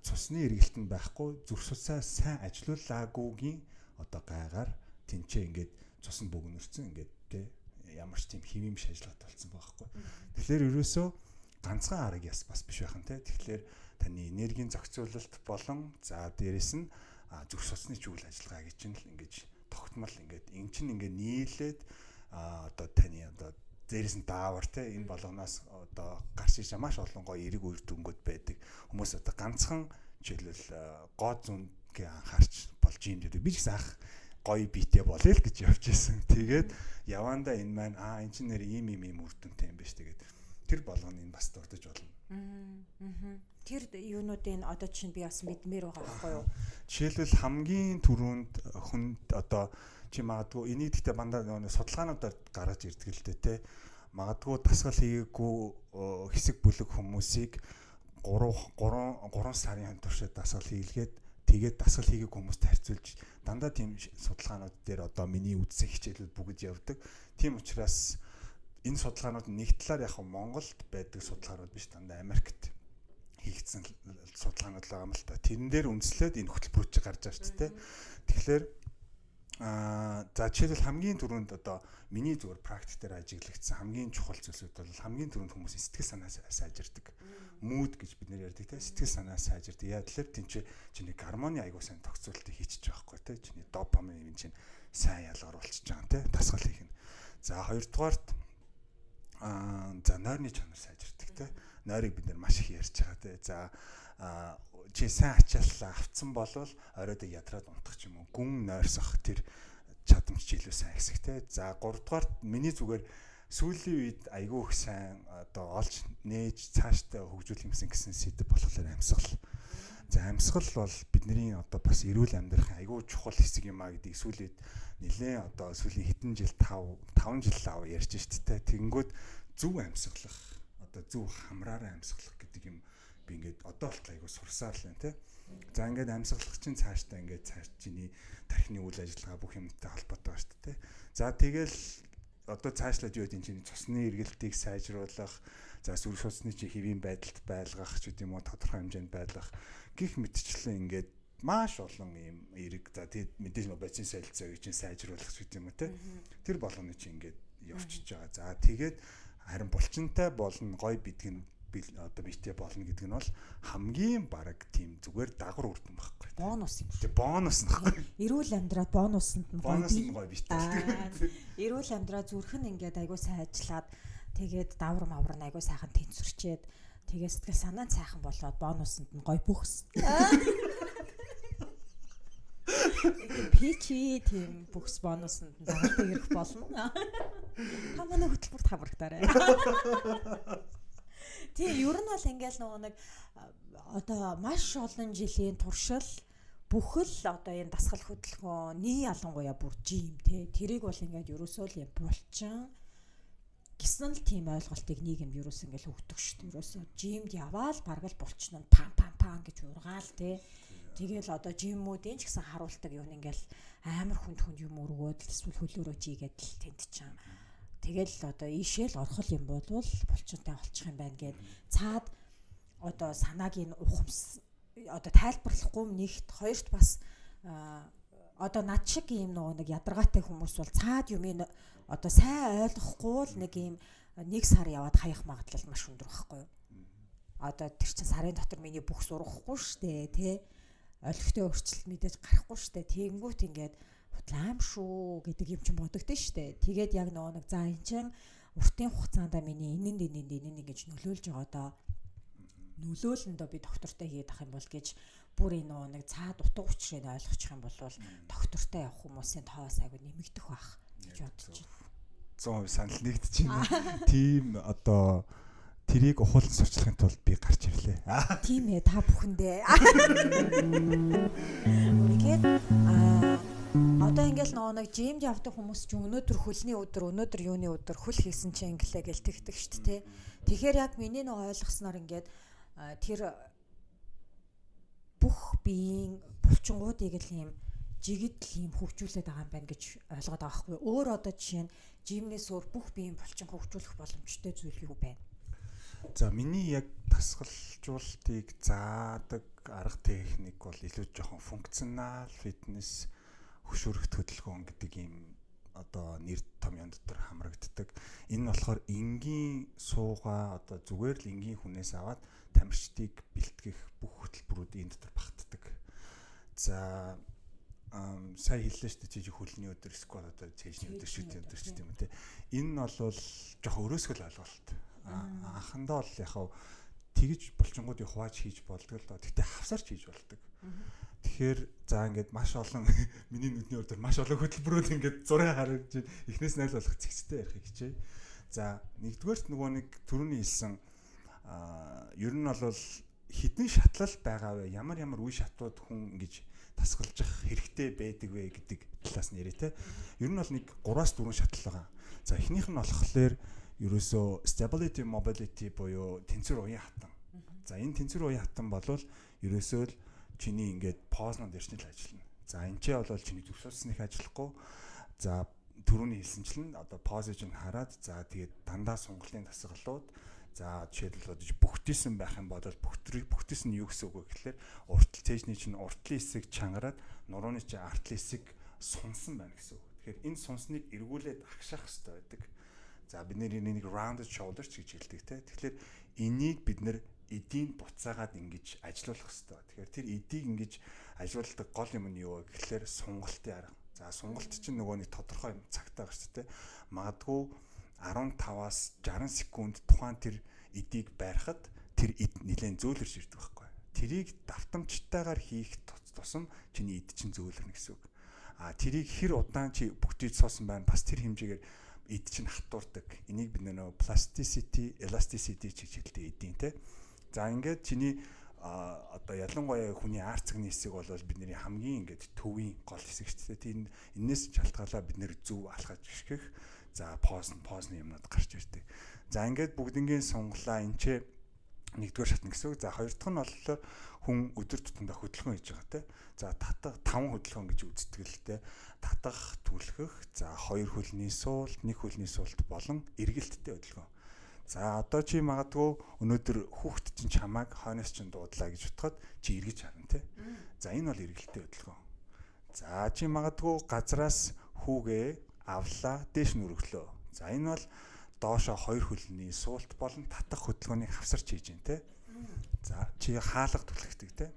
Speaker 2: цусны эргэлт нь байхгүй зүрх судасаа сайн ажилуулаагүйгийн одоо гайгаар тэнцээ ингээд цус нь бөгнөрсөн ингээд те ямар ч тийм хэвийн биш ажиллагатай болсон байхгүй. Тэгэхээр ерөөсөө ганцхан арга яс бас биш байх нь те. Тэгэхээр таны энергийн зохицуулалт болон за дээрэс нь зүрх судасны ч үйл ажиллагаа гэж нь л ингэж тогтмол ингээд эн чинь ингээд нийлээд одоо таны одоо дээрэс нь даавар те энэ болгоноос одоо гарч ирж маш олон гоё эрэг үр дүнгууд байдаг. Хүмүүс одоо ганцхан жишээлбэл гоо зүүнгээ анхаарч болж юм гэдэг. Би ч гэсэн анх гоё биетэй болъё л гэж явж исэн. Тэгээд явандаа энэ маань энэ чинь нэр ийм ийм ийм үр дүнтэй юм биш. Тэгээд тэр болгоно энэ бас дурдж болно.
Speaker 1: Тэр юунуудын одоо чинь би бас мэдмээр байгаа байхгүй юу?
Speaker 2: Жишээлбэл хамгийн түрүүнд хүнд одоо чи магадгүй энийг гэхдээ бандаа нөгөө судалгаануудаар гаргаж ирдэг л дээ те. Магадгүй дасгал хийгээгүй хэсэг бүлэг хүмүүсийг 3 сарын туршид дасгал хийлгээд тэгээд дасгал хийгээгүй хүмүүст харьцуулж дандаа тийм судалгаанууд дээр одоо миний үзсэн хичээлүүд бүгд явдаг. Тийм учраас энэ судалгаанууд нэг талаар яг Монголд байдаг судалгаанууд биш дандаа Америкт хийгдсэн судалгаанууд л байгаа юм л та. Тэрэн дээр үндэслээд энэ хөтөлбөрүүд чи гарч байгаа шүү дээ. Тэгэхээр за жишээлбэл хамгийн түрүүнд одоо миний зүгээр практик дээр ажиглагдсан хамгийн чухал зүйлсүүд бол хамгийн түрүүнд хүмүүсийн сэтгэл санаа сайжирдаг. Mood гэж бид нэр ярьдаг те сэтгэл санаа сайжирдаг. Яа тэгэхээр тийм чи чиний гармоны айгуу сайн зохицуултыг хийчихэж байгаа байхгүй те. Чиний допамин юм чинь сайн ялгаруулчихж байгаа те дасгал хийх нь. За хоёрдугаарт за нойрны чанар сайжирдаг те. Нойрыг бид нэр маш их ярьж байгаа те. За чи сайн ачааллаа авцсан болвол оройд ядраад унтах ч юм уу гүн нойрсох тэр чадамж чи илүү сайн хэсэг те. За гуравдугаарт миний зүгээр сүүлийн үед айгүй их сайн одоо олж нээж цаашдаа хөгжүүлэх юмсан гэсэн сэдв болохоор амьсгал. За амьсгал бол бидний одоо бас эрүүл амьдрахын айгүй чухал хэсэг юм а гэдгийг сүүлийн үед нэлээд одоо сүүлийн хэдэн жил 5 жил лав ярьж шít те. Тэгэнгүүт зөв амьсгалах одоо зөв хамраараа амьсгалах гэдэг юм би ингээд одоо болтол айгу сурсаар л байна те. За ингээд амьсгалах чинь цаашдаа ингээд цааш чиний тархины үйл ажиллагаа бүх юмтай холбоотой байна шүү дээ. За тэгэл одоо цаашлаад юу гэдэг чинь цусны эргэлтийг сайжруулах, за сүр судасны чи хэвийн байдалд байлгах ч гэдэм үү тодорхой хэмжээнд байлгах гих мэтчлэн ингээд маш олон ийм эрэг за тэгээд мэдээж бодисын солилцоог чинь сайжруулах ч гэдэм үү те. Тэр болгоны чи ингээд явчихж байгаа. За тэгээд харин булчинтай болно гой бидг нь одоо биетэй болно гэдэг нь бол хамгийн бараг тийм зүгээр дагавар үр дүн байхгүй.
Speaker 1: Бонус юм.
Speaker 2: Тэг бонус нөхгүй.
Speaker 1: Эрүүл амьдраад бонусанд нь
Speaker 2: гоё бонус нь гоё биетэй.
Speaker 1: Эрүүл амьдраа зүрх нь ингээд айгуу сайн ажиллаад тэгээд давар мавар нь айгуу сайхан тэнцвэрчээд тэгээд сэтгэл санаа нь сайхан болоод бонусанд нь гоё бүхс. Пичи тийм бүхс бонусанд нь дагалдах ирэх болно. Та манай хөтөлбөрт хамрагдаарай. Тийм ер нь бол ингээл нөгөө нэг одоо маш олон жилийн туршил бүхэл одоо энэ дасгал хөдөлгөөний ялангуяа бүр жим те тэрийг бол ингээд ерөөсөө л юм булчин гэсэн л тийм ойлголтыг нийгэмд ерөөс ингээл өгдөг шүү дээ. Ерөөсөө жимд яваал бараг л булчин нь пан пан пан гэж ургаал те. Тэгэл одоо жимүүдийн ч гэсэн харуулдаг юм ингээл амар хүнд хүнд юм өргөөд эсвэл хөлөөрөө жигээд л тэнд чинь. Тэгэл одоо ийшээ л орхол юм болвол булчинтай болчих юм байна гэд цаад одоо санааг нь ухамс одоо тайлбарлахгүй нэгт хоёрт бас одоо над шиг ийм нөгөө нэг ядаргаатай хүмүүс бол цаад юм одоо сайн ойлгохгүй л нэг ийм нэг сар яваад хаях магадлал маш өндөр байхгүй юу? Одоо тэр чинь сарын дотор миний бүх сурахгүй штэ тий. Олигтой өөрчлөлт мэдээж гарахгүй штэ. Тэгэнгүүт ингээд худлаам шүү гэдэг юм чинь бодогдсон штэ. Тэгээд яг нөгөө нэг за эн чинь уртын хугацаанд миний энэнд энэнд энэнд ингэж нөлөөлж байгаа доо. нөлөөлөндөө би доктортой хийгээд ах юм бол гэж бүр энэ нөгөө нэг цаад утга учрыг ойлгочих юм бол доктортой явах хүмүүсийн тоос айгүй нэмэгдэх байх гэж бодож байна.
Speaker 2: 100% санал нэгдэж байна. Тийм одоо тэрийг ухуулан сурчлахын тулд би гарч ирлээ.
Speaker 1: Тийм ээ, та бүхэндээ. Тэгээд одоо ингээл нөгөө нэг жимд явдаг хүмүүс ч өнөөдөр хөлний өдөр, өнөөдөр юуны өдөр хөл хийсэн чинь инглээ гэл тэгдэг шүү дээ. Тэгэхээр яг миний нөгөө ойлгосноор ингээд тэр бүх биеийн булчингуудыг л ийм жигд л ийм хөгжүүлээд байгаа юм байна гэж ойлгоод байгаа байхгүй. Өөр одоо жишээ нь жимнээс өөр бүх биеийн булчин хөгжүүлэх боломжтой зүйл юу байна?
Speaker 2: За, миний яг дасгалжуулалтыг заадаг арга техник бол илүү жоохон functional fitness, хөшүүрэгт хөдөлгөөн гэдэг ийм одоо нэр томьёон дотор хамрагддаг. Энэ нь болохоор энгийн суугаа одоо зүгээр л энгийн хүнээс аваад тамирчдыг бэлтгэх бүх хөтөлбөрүүд энэ дотор багтдаг. За, сая хэллээ шүү дээ, чи хөлний өдөр, эсвэл одоо цээжний өдөр, шүтийн өдөр ч гэдэм юм те. Энэ нь бол жоохон өрөөсгөл ойлголт. Анхандаа бол яг тэгж булчингуудыг хувааж хийж болдог л доо. Гэхдээ хавсарч хийж болдог. Тэгэхээр за ингээд маш олон миний нүдний урд маш олон хөтөлбөрүүд ингээд зураг харагдаж байна. Эхнээс нь аль болох цэгцтэй ярихыг хичээе. За, нэгдүгээрт нөгөө нэг түрүүний хэлсэн ер нь бол хэдэн шатлал байгаа вэ? Ямар ямар үе шатууд хүн ингэж дасгалжих хэрэгтэй байдаг вэ гэдэг талаас нь яриа те. Ер нь бол нэг 3-аас 4 шатлал байгаа. За, эхнийх нь болохоор ерөөсөө stability, mobility буюу тэнцвэр, уян хатан. За, энэ тэнцвэр, уян хатан болвол ерөөсөө л чиний ингээд познууд ирсэн л ажиллана. За, энэ ч бол чиний зүрх судасных ажиллахгүй. За, түрүүний хэлсэнчлэн одоо позыг нь хараад, за тэгээд дандаа сунгалын дасгалууд, за жишээлбэл одоо бүхтийсэн байх юм бол бүхтийсэн нь юу гэсэн үг вэ гэхлээр уртл цээжний чинь уртлын хэсэг чангараад нурууны чинь артлын хэсэг сунсан байна гэсэн үг. Тэгэхээр энэ сунсныг эргүүлээд агшаах хэрэгтэй байдаг. За, бид нэр энийг rounded shoulder ч гэж хэлдэг те. Тэгэхээр энийг бид нэр эдийг буцаагаад ингэж ажилуулах хэрэгтэй. Тэгэхээр тэр эдийг ингэж ажилуулдаг гол юм нь юу вэ гэхлээр сунгалтын арга. За, сунгалт чинь нөгөө нэг тодорхой юм цагтаа байгаа шүү дээ. Магадгүй 15-аас 60 секунд тухайн тэр эдийг барихад тэр эд нэлээд зөөлөрч ирдэг байхгүй. Тэрийг давтамжтайгаар хийх тусам чиний эд чинь зөөлөрнө гэсэн үг. А тэрийг хэр удаан чи бүгдийг суусан байна, бас тэр хэмжээгээр эд чинь хатуурдаг. Энийг бид нөө plasticity, elasticity ч гэж хэлдэг эдийн те. За, ингээд чиний одоо ялангуяа хүний ар цэгний хэсэг бол бидний хамгийн ингээд төвийн гол хэсэг шүү дээ. Тийм, энээс шалтгаалаа бид нэр зөв алхаж гიშгэх, за позны юмнууд гарч ирдэг. За, ингээд бүгднгийн сунгалаа, энэ ч нэгдүгээр шатна гэсэн үг. За, хоёр дахь нь болохоор хүн өдөр тутамдаа хөдөлгөөн хийж байгаа те. За, татах таван хөдөлгөөн гэж үздэг л те. Татах, түлхэх, за хоёр хөлний суулт, нэг хөлний суулт болон эргэлттэй хөдөлгөөн. За, одоо чи магадгүй өнөөдөр хүүхэд чинь чамайг хойноос чинь дуудлаа гэж бодоход чи эргэж харна те. За, энэ бол эргэлттэй хөдөлгөөн. За, чи магадгүй газраас хүүгээ авлаа, дээш нь өргөлөө. За, энэ бол доошо хоёр хөлний суулт болон татах хөдөлгөөнийг хавсарч хийж байна те. За, чи хаалга түлхдэг те.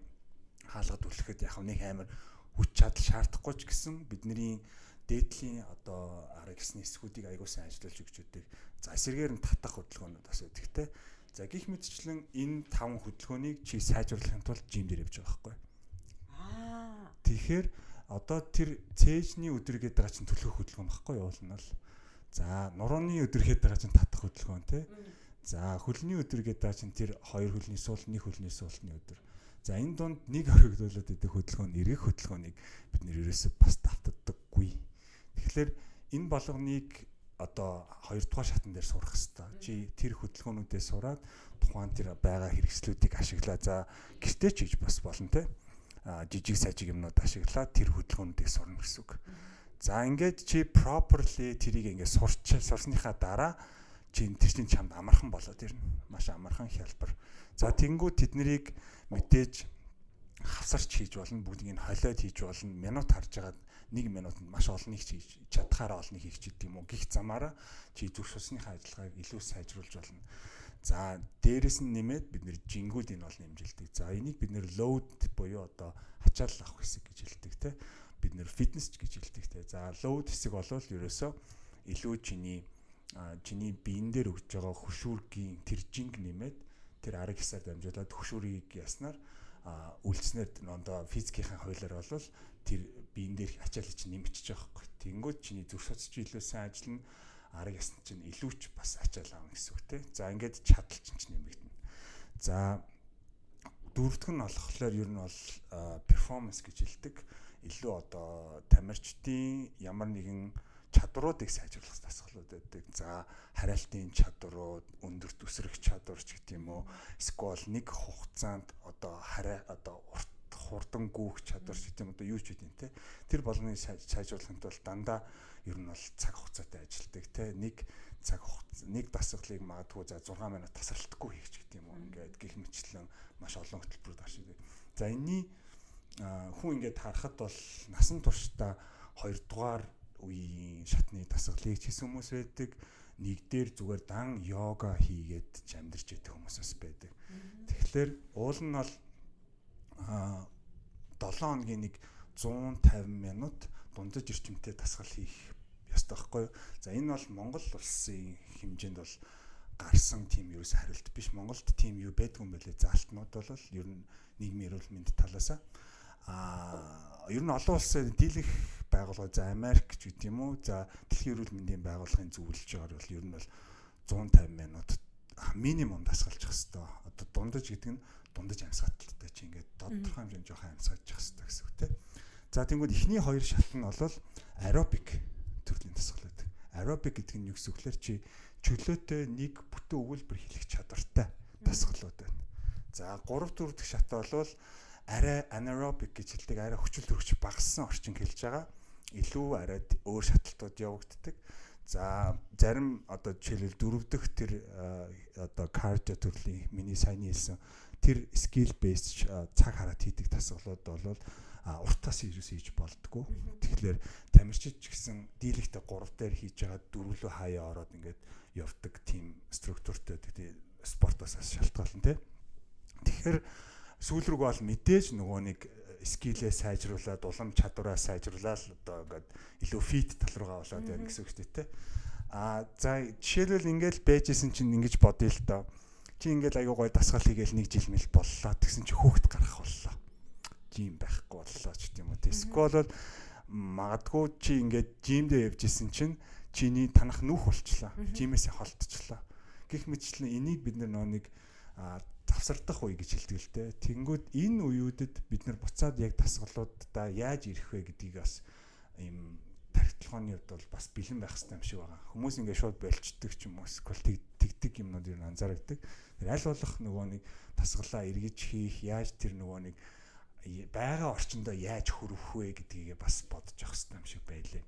Speaker 2: Хаалга түлхэхэд яг нэг амар хүч чадал шаардахгүй ч гэсэн бидний дээдлийн одоо арга гэсний хэсгүүдийг аягүй сайн ажиллуулж өгч өгдөг. За, эсрэгээр нь татах хөдөлгөөнүүд бас байдаг те. За, гих мэтчлэн энэ таван хөдөлгөөнийг чи сайжруулахын тулд gym дээр явж байгаа байхгүй. Тэгэхээр одоо тэр цээжний өдөр гэдэг байгаа чинь түлхэх хөдөлгөөн багхгүй юу нь бол. За, нурууны өдөр гэдэг байгаа чинь татах хөдөлгөөн те. За, хөлний өдөр гэдэг байгаа чинь тэр хоёр хөлний суул, нэг хөлний суултны өдөр. За, энэ дунд нэг орхигдуулаад идэх хөдөлгөөн, эргэх хөдөлгөөнийг бид нэр ерөөсөө бас давтдаггүй. Тэгэхээр энэ болгоныг одоо хоёрдугаар шатан дээр сурах хэрэгтэй. Чи тэр хөдөлгөөнүүдээ сураад тухайн тэр байгаа хэрэгслүүдийг ашиглаа. За, гэртээ ч хийж бас болно те. Жижиг сажиг юмнууд ашиглаад тэр хөдөлгөөнүүдийг сурна гэсэн үг. За, ингээд чи properly тэрийг ингээд сурсныхаа дараа чи тэр чинь чамд амархан болоод ирнэ. Маш амархан, хялбар. За, тэнгуү тэднийг мэдээж хавсарч хийж болно, бүгдийг нь холиод хийж болно. Минут харж байгаад 1 минутанд маш олныг хийж чадхаараа олныг хийх ч гэдэг юм уу. Гих замаараа чи зүрх судасныхаа ажиллагааг илүү сайжруулж болно. За, дээрэс нь нэмээд бид нэр жингүүд энэ бол нэмжилдэг. За, энийг бид нэр load буюу одоо ачаал авах хэсэг гэж хэлдэг те. Бид нэр фитнес ч гэж хэлдэг те. За, load хэсэг бол ерөөсөө илүү чиний биен дээр өгж байгаа хөшүүргийн тэр жинг нэмээд Тэр арга хисаар дамжуулаад хөшүүрийг яснаар үлдснээр ондоо физикийн хуулиар бол тэр биен дээрх ачаалал чинь нэмэгдэж байгаа байхгүй. Тэнгүүд чиний зүрх судас чи илүү сайн ажиллана, арга ясн чинь илүү ч бас ачаал авна гэсэн үг те. За ингээд чадал чинь ч нэмэгдэнэ. За дөрөвдөх нь болохоор ер нь бол перформанс гэж хэлдэг. Илүү одоо тамирчдын ямар нэгэн чадруудыг сайжруулах дасгалууд байдаг. За хариалтын чадрууд, өндөр дүсрэх чадвар ч гэдэг юм уу. Эсвэл нэг хугацаанд одоо харай одоо урт хурдан гүйх чадвар ч гэдэг юм одоо юу ч гэдэг юм те. Тэр болгоныг сайжруулахын тулд дандаа ер нь бол цаг хугацаатай ажилладаг те. Нэг цаг хугацаа нэг дасгалыг магадгүй за 6 минут тасралтгүй хийх ч гэдэг юм уу. Ингээд гих мэтлэн маш олон хөтөлбөрүүд гарч ирдэг. За энэний хүн ингээд харахад бол насан туршдаа 2 дугаар үеийн шатны дасгалыг хийсэн хүмүүс байдаг. Нэг дээр зүгээр дан йога хийгээд ч амьдарч байдаг хүмүүс бас байдаг. Тэгэхээр уул нь бол 7 хоногийн нэг 150 минут дундаж эрчимтэй дасгал хийх ёстой байхгүй юу? За энэ бол Монгол улсын хэмжээнд бол гарсан тийм ерөөс хариулт биш. Монголд тийм юу байдгүй юм байлээ. Заалтнууд бол ер нь нийгмийн эрүүл мэнд талаас ер нь олон улсын дийлэх байгууллага за Америк ч гэдэг юм уу за дэлхийн эрүүл мэндийн байгууллагын зөвлөж байгаагаар бол ер нь бол 150 минут минимум дасгалчих хэвээр. Одоо дундаж гэдэг нь дундаж амьсгаалттай чи ингээд тодорхой хэмжээнд жоохон амьсгачих хэвээр гэсэн үг те. За тэнгууд эхний хоёр шат нь бол аэробик төрлийн дасгал байдаг. Аэробик гэдэг нь юу гэсэн үг лэр чи чөлөөтэй нэг бүтэн өгүүлбэр хэлэх чадвартай дасгалууд байна. За 3 4 дахь шат бол арай анаэробик гэж хэлдэг, арай хүчил төрөгч багассан орчин хэлж байгаа. Илүү арай өөр шаталтууд явагддаг. За зарим одоо жишээлбэл дөрөв дэх тэр одоо кардио төрлийн миний саяны хэлсэн тэр skill based цаг хараад хийдэг дасгалууд бол уртаас ирээс хийж болдгоо. Тэгэхээр тамирчид ч гэсэн дийлэгтээ 3 дээр хийж байгаа дөрвөлөө хаяа ороод ингээд явдаг тийм структуртай гэдэг спортоос шалтгаална тий. Тэгэхээр сүүл рүү бол мэдээж нөгөө нэг скиллээ сайжруулад улам чадвараа сайжруулаад одоо ингээд илүү фит тал руугаа болоод байна гэсэн үг шүү дээ тий. А за жишээлбэл ингээд байжсэн чинь ингэж бодъё л доо. Чи ингээд аягүй гой дасгал хийгээл нэг жил мэл боллоо тэгсэн чи хүүхэд гарах боллоо. Жим байхгүй боллоо ч гэдэм үү. Эсвэл бол магадгүй чи ингээд жимдээ явж исэн чинь чиний танах нүх болчлаа. Жимээс холдчихлоо. Гэх мэтчлэн энийг бид нар нөө нэг завсардах үе гэж хэлдэг л дээ. Тэнгүүд энэ үеүүдэд бид нар буцаад яг дасгалуудаа яаж ирэх вэ гэдгийг бас ийм тархитлагын хувьд бол бас бэлэн байх хэрэгтэй юм шиг байгаа. Хүмүүс ингээд шууд болчдөг ч юм уу эсвэл тэгдэг юмнууд юу анзаардаг. Тэр аль болох нөгөө нэг дасгалаа эргэж хийх, яаж тэр нөгөө нэг байгаа орчиндөө яаж хөрвөх вэ гэдгийг бас бодож явах хэрэгтэй юм шиг байлээ.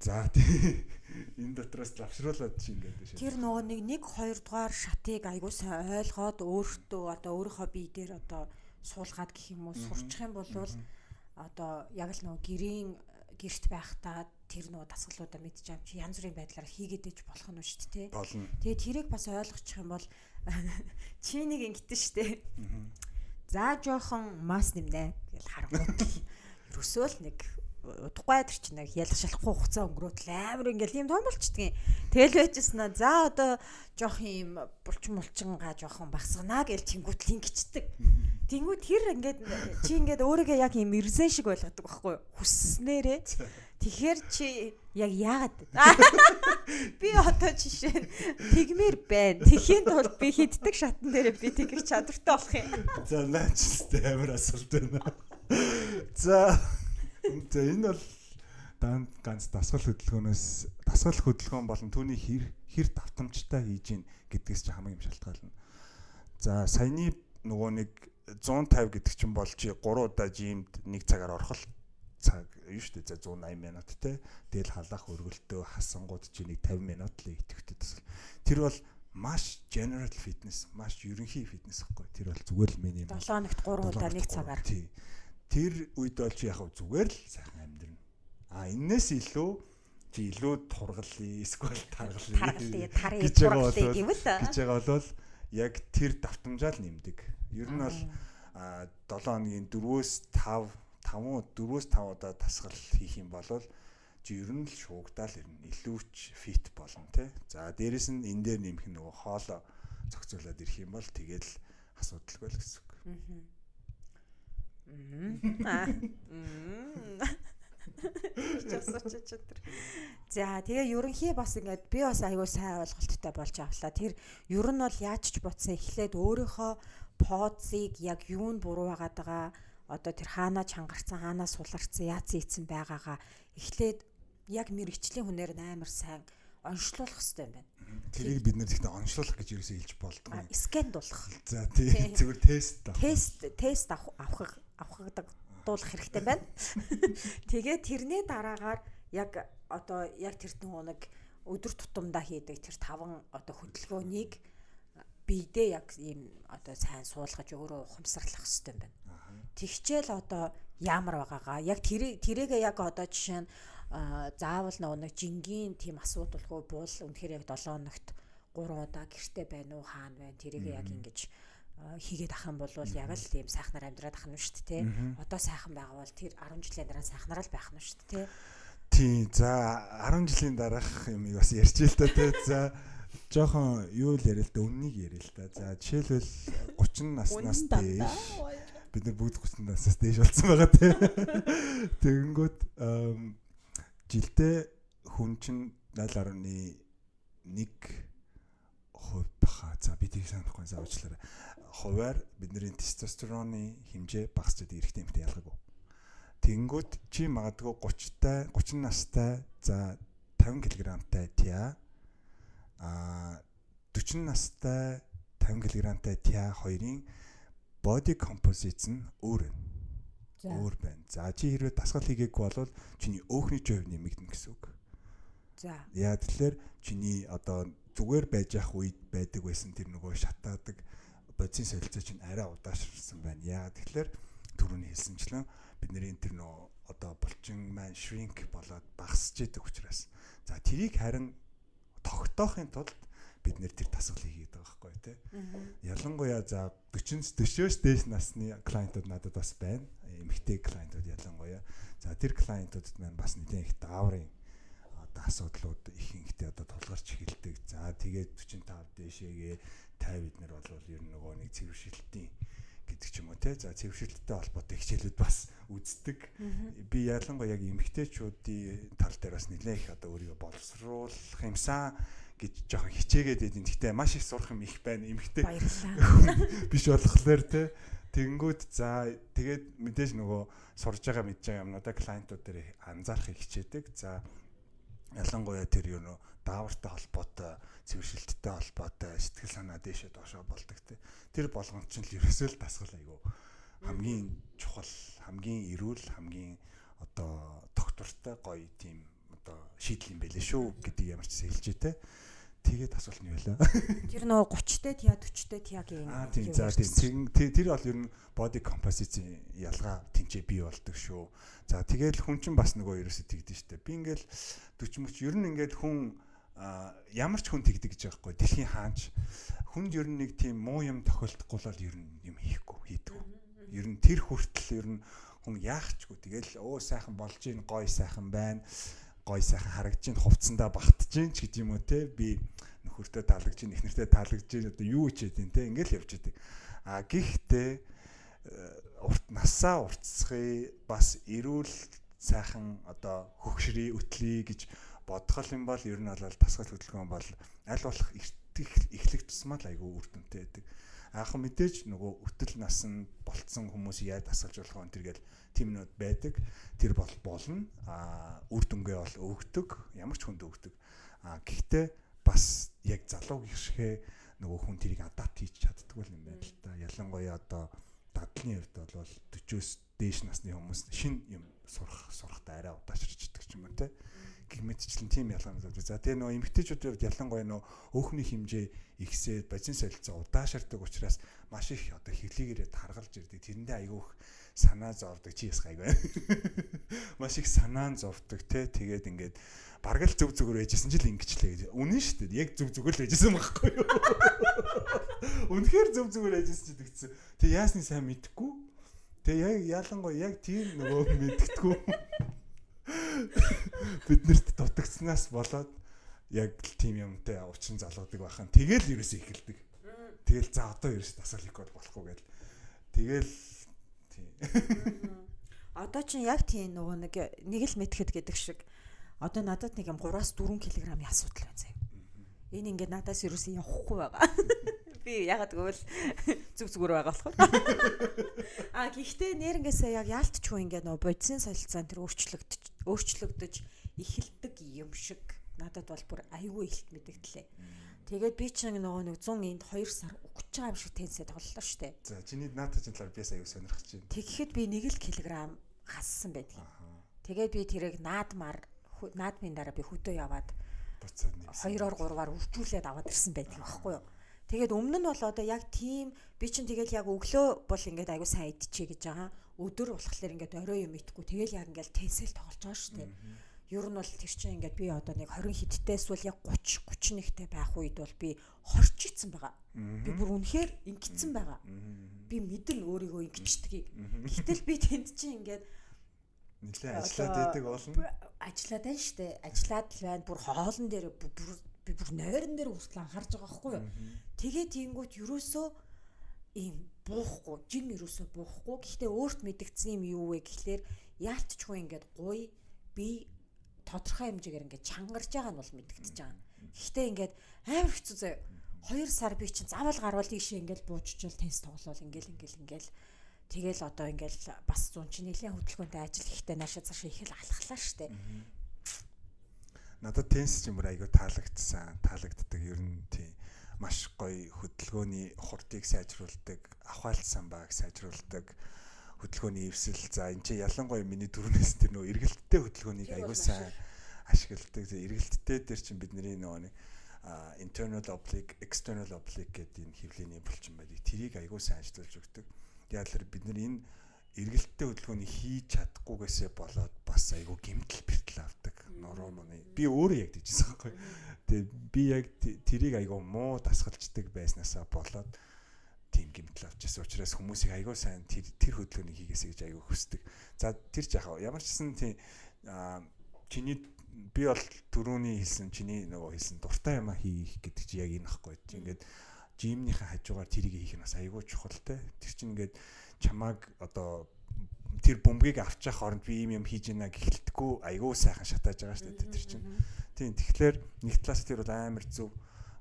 Speaker 2: За тий. Энэ дотроос лавшруулад чи ингээд
Speaker 1: байна. Тэр нөгөө нэг 1 2 дугаар шатыг айгуу сайн ойлгоод өөртөө одоо өөрийнхөө бие дээр одоо суулгаад гэх юм уу сурчих юм бол одоо яг л нөгөө гэрийн гэрт байхдаа тэр нөгөө дасгалуудаа мэдчих юм чи янз бүрийн байдлаар хийгээд иж болох нь шүү дээ. Тэгээ тэрийг бас ойлгочих юм бол чи нэг ингэдэж шүү дээ. За жоохон масс нэмнэ гэл харангуут л ерөөсөө л нэг удахгүй тэр чинь нэг ялах шалахгүй хугацаа өнгөрөөд л амар ингээл юм том болчдгийн. Тэгэл байжсэн аа. За одоо жоох юм булчин мулчингаа жоохон багсганаа гэл чингүүт л ингэчдэг. Тэнгүүд тэр ингээд чи ингээд өөрийгөө яг юм эрзэн шиг ойлгодог байхгүй юу? Хүсснээрээ. Тэгэхээр чи яг яагаад би одоо жишээ нь тэгмээр байна. Тэхийн тулд би хиддэг шатан дээрээ би тэгэх чадвартай болох юм.
Speaker 2: За наач амар асуулт байна. За За энэ бол дан ганц дасгал хөдөлгөөнөөс дасгал хөдөлгөөн болон түүний хэр хэр давтамжтай хийж гин гэдгээс чи хамгийн юм шалтгаална. За саяны нөгөө нэг 150 гэдэг чинь бол чи 3 удаа жимд нэг цагаар орох л цаг юу шүү дээ. За 180 минут те. Тэгэл халаах өргөлтөө хасангууд чи нэг 50 минут л идэвхтэй дасгал. Тэр бол маш general fitness, маш ерөнхий фитнес гэхгүй. Тэр бол зүгээр л миний
Speaker 1: 7 хоногт 3 удаа нэг цагаар.
Speaker 2: Тий. Тэр үед бол чи яг зүгээр л сайхан амьдрна. А энээс илүү чи илүү тургалъя, эсвэл
Speaker 1: таргалъя, таргалъя, тургалъя гэвэл
Speaker 2: гэж байгаа бол яг тэр давтамжаа л нэмдэг. Ер нь бол 7 хоногийн 4-өөс 5 5 4-өөс 5 удаа дасгал хийх юм бол чи ер нь л шуугдаал ирнэ. Илүү ч фит болно те. За дээрэс нь энэ дээр нэмэх нөгөө хоолоо зохицуулаад ирэх юм бол тэгэл асуудалгүй л гэсэн үг.
Speaker 1: За тэгээ ерөнхий бас ингээд би бас айгүй сайн ойлголттой болж авлаа. Тэр ер нь бол яаж ч бодсон эхлээд өөрийнхөө позыг яг юу нь буруу байгаад байгаа одоо тэр хаанаа чангарцсан, хаанаа суларцсан, яац ийцэн байгаагаа эхлээд яг мэрэгчлийн хүнээр амар сайн онцлуулах хэрэгтэй юм байна.
Speaker 2: Тэрийг бид нэр гэхдээ онцлуулах гэж ерөөсөө хэлж болдгоо.
Speaker 1: Скандуулах.
Speaker 2: За тий зүгээр тест
Speaker 1: авах. Тест авах авахдаг дуулах хэрэгтэй байна. Тэгээ тэрний дараагаар яг одоо яг тэр нөгөө нэг өдөр тутамдаа хийдэг тэр таван одоо хөдөлгөөнийг биедээ яг ийм одоо сайн суулгаж өөрөө ухамсарлах хэрэгтэй юм байна. Тэгчээл одоо ямар байгаагаа яг тэрийгээ яг одоо жишээ нь заавал нөгөө нэг жингийн тийм асуудалгүй бол үнэхээр яг 7 хоногт 3 удаа гэрте байна уу хаана байна тэрийгээ яг ингэж хийгээд ах юм бол яг л тийм сайхнаар амьдраад ах нь шүү дээ тий. Одоо сайхан байгаа бол тэр 10 жилийн дараа сайхнаар л байх нь шүү дээ тий.
Speaker 2: Тийм за 10 жилийн дараах юмыг бас ярьж л та тий. За жоохон юу л яриа л да үннийг яриа л да. За жишээлбэл 30 наснаас дээш бид нар бүгд 30 наснаас дээш болсон байгаа тий. Тэгэнгүүт жилдээ хүн чинь 0.1% баха. За би тийг санахгүй за уучлаарай. Хувиар бидний тестостероны хэмжээ багасч байдаг эрэгтэй эмэгтэй ялгаагүй. Тэгэнгүүт чи магадгүй 30 тай 30 настай за 50 кг-тай тя а 40 настай 50 кг-тай тя хоёрын body composition нь өөр байна. Өөр байна. За чи хэрвээ дасгал хийгээгүй бол чиний өөхний хувь нэмэгдэнэ гэсэн үг.
Speaker 1: За.
Speaker 2: Яа тэгэхээр чиний одоо зүгээр байж явах үед байдаг байсан тэр нөгөө шатаадаг бодисын солилцоо чинь арай удаашрсан байна. Яа тэгэхээр түрүүний хэлсэнчлэн бидний тэр нөгөө одоо булчин маань shrink болоод багасч идэг учраас. За тэрийг харин тогтоохын тулд бид нэр тэр дасгалыг хийгээд байгаа байхгүй тий. Ялангуяа за 40-өөс дээш насны клиентууд надад бас байна. Эмэгтэй клиентууд ялангуяа. За тэр клиентуудад маань бас нэлээд их дааврын одоо асуудлууд ихэнхдээ одоо тулгарч эхэлдэг. За тэгээд 45 дээшээгээ 50 эднэр бол ер нь нөгөө нэг цэвэршилтийн гэдэг ч юм уу те. За цэвэршилттэй холбоотой хичээлүүд бас үздэг. Би ялангуяа яг эмэгтэйчүүдийн тал дээр бас нэлээд их одоо өөрийгөө боловсруулах юмсан гэж жоохон хичээгээд байдیں۔ Гэхдээ маш их сурах юм их байна. Эмэгтэй биш болохоор те. Тэгэнгүүт за тэгээд мэдээж нөгөө сурж байгаа мэдж байгаа юмнуудаа клиентууд дээр анзаарахыг хичээдэг. За ялангуяа тэр юу нөө даавартай холбоотой, цэвэршилттэй холбоотой сэтгэл санаа дээшээ доошоо болдог те. Тэр болгонд чинь л ерөөсөө л дасгал айгу хамгийн чухал, хамгийн эрүүл, хамгийн одоо доктортой гоё тийм одоо шийдэл юм байлээ шүү гэдгийг ямар ч хэлж те. Тэгээд асуулт нь юу вэ?
Speaker 1: Тэр нөгөө 30-тэй тя 40-тэй тягийн.
Speaker 2: Аа тийм за тийм тэр бол ер нь body composition ялгаа тэнцээ бий болдог шүү. За тэгэл хүн чинь бас нөгөө ерөөсөө тэгдэж штэ. Би ингээл 40 мөч ер нь ингээл хүн ямар ч хүн тэгдэг гэж байгаа хгүй. Дэлхийн хаанч хүнд ер нь нэг тийм муу юм тохиолдохгүй л ер нь юм хийхгүй хийдэггүй. Ер нь тэр хүртэл ер нь хүн яахчгүй. Тэгэл өө сайхан болж ийн гой сайхан байна. Гой сайхан харагдаж ийн хувцсандаа багтж ийн ч гэдэг юм уу те. Би нөхөртөө таалагдж ийн, эхнэртээ таалагдж ийн одоо юу ч гэдэг те. Ингээл явж идэг. А гэхдээ урт насаа уртсахыг бас эрүүл сайхан одоо хөгшрий өтлөе гэж бодгол юм бол ер нь бол дасгал хөдөлгөөн бол аль болох эхлэх тусмаа л айгүй үр дүнтэй байдаг. Яг мэдээж нөгөө өтөл насан болцсон хүмүүс яаж дасгалж болох вэ тэр гэл тиймнүүд байдаг. Тэр бол болно. А үр дүнгээ бол өгдөг. Ямар ч хүнд өгдөг. А гэхдээ бас яг залуу гэршгээ нөгөө хүн тэрийг адапт хийж чаддаггүй юм байна л та. Ялангуяа одоо дадлын хувьд бол 40-оос дээш насны хүмүүс шинэ юм сурахтаа арай удаашрчдаг ч юм уу те. Гэх мэтчлэн тийм ялгаанууд байдаг. За тэгээ нөгөө эмэгтэйчүүдийн хувьд ялангуяа нөгөө өөхний хэмжээ ихсээд бодисын солилцоо удаашрдаг учраас маш их одоо хэвлийгээрээ таргалж ирдэг. Тэрэндээ айгүй их санаа зовдөг. Чи яс гайгүй. Маш их санаа зовдөг те. Тэгээд ингээд бараг л зөв зүгээр байжсэн чил ингэчлээ гэж. Үнэн шүү дээ. Яг зөв зүгээр л байжсэн байхгүй юу? Үнэхээр зөв зүгээр байжсэн чи тэгсэн. Тэг яасны сайн мэдэхгүй. Тэг яг ялангуяа яг тийм нөгөө мэддэггүй. Биднэрт дутагдсанаас болоод яг л тийм юмтай учин залгадаг байхan. Тэгэл ерөөсөө эхэлдэг. Тэгэл за одоо ерөөс дасгал хийхгүй бол болохгүй гэл. Тэгэл тийм.
Speaker 1: Одоо чинь яг тийм нөгөө нэг л мэтгэд гэдэг шиг одоо надад нэг юм 3-аас 4 кг-ийн асуудал байна заяа. Энэ ингээд надаас ерөөсөө явахгүй байгаа. Би ягаад гэвэл зүг зүгээр байгаа болохоор. А гэхдээ нэрнгээсээ яг яалтчгүй ингээд нөгөө бодисын солилцоон тэр өөрчлөгдөж эхэлдэг юм шиг надад бол бүр айгүй ихт мэдэгдлээ. Тэгээд би чинь нөгөө нэг 100 энд 2 сар өгч байгаа юм шиг тенсээ тоглолоо штэ.
Speaker 2: За чиний наадах чинь талаар би бас аюу сонирхож байна.
Speaker 1: Тэгэхэд би 1 л килограмм хассан байдгийг. Тэгээд би тэрийг наадмын дараа би хөдөө яваад
Speaker 2: буцаад нэг
Speaker 1: 2-оор 3-аар үржүүлээд аваад ирсэн байдгийг багхгүй юу. Тэгээд өмнө нь бол одоо яг тийм би чинь тэгэл яг өглөө бол ингээд аягүй сайн идчихье гэж байгаа. Өдөр болохоор ингээд орой юм идэхгүй тэгэл яг ингээд тенсэл тоглож байгаа шүү дээ. Ер нь бол тэр чинь ингээд би одоо нэг 20 хэдтэй эсвэл яг 30 31-тэй байх үед бол би хорч ицсэн байгаа. Би бүр үнэхээр ингэцэн байгаа. Би мэднэ өөрийгөө ингэчдгийг. Гэтэл би тэнд чинь ингээд
Speaker 2: нэлээ ажиллаад байдаг болно.
Speaker 1: Ажиллаад байна шүү дээ. Ажиллаад л байна. Бүр хоолн дээр би бүр нойрон дээр хүртэл анхаарч байгаа байхгүй юу. Тэгээ тийнгүүт ерөөсөө ийм буухгүй, жин ерөөсөө буухгүй. Гэхдээ өөрт мэдэгдсэн юм юу вэ гэхлээр яалтчгүй ингээд гуй би тодорхой хэмжээгээр ингээд чангарч байгаа нь бол мэдэгдэж байгаа. Гэхдээ ингээд амар хэцүү заяа. 2 сар би чинь заавал гарвал ийшээ ингээд бууччвал тест тоглоул ингээл ингээл ингээл тэгэл одоо ингээл бас зүүн чинь нэлийн хөдөлгөөнтэй ажил ихтэй наашаа цаашаа их л алхлаа штэ.
Speaker 2: Надад теннис ч юм уу айгүй таалагдсан, таалагддаг. Ер нь тийм маш гоё хөдөлгөөний хурдыг сайжруулдаг, авахаалт самбааг сайжруулдаг, хөдөлгөөний эвсэл. За энэ чинь ялангуяа миний түрүүнээс тэр нөгөө эргэлттэй хөдөлгөөнийг айгүй сайн ашигладаг. Эргэлттэй дээр чинь бидний нөгөө нэг internal oblique, external oblique гэдэг энэ хөвлийн булчин байдаг. Тэрийг айгүй сайн ажиллуулж өгдөг. Яг л бид нар энэ эргэлттэй хөдөлгөөний хийж чадахгүйгээсээ болоод бас айгүй гэмтэл бэртэл авдаг. Нуруу мууны. Би өөрөө яг тийжсэн байхгүй. Тэгээ би яг тэрийг айгүй муу дасгалждаг байснаасаа болоод тийм гэмтэл авчихсан. Учраас хүмүүсийг айгүй сайн тэр хөдөлгөөнийг хийгээсэй гэж айгүй хүсдэг. За тэр ч яхаа ямар ч гэсэн тийм чиний би бол түрүүний хэлсэн чиний нөгөө хэлсэн дуртай юмаа хийх гэдэг чи яг энэ ахгүй. Ингээд жимнийхээ хажуугаар тэрийг хийх нь бас айгүй чухал те. Тэр чинь ингээд чамааг одоо тэр бөмбөгийг авчих хооронд би ийм юм хийж гинэ гэхэлтгүй айгүй сайхан шатааж байгаа шүү дээ тэр чинь. Тийм тэгэхээр нэг талаас тэр бол амар зөв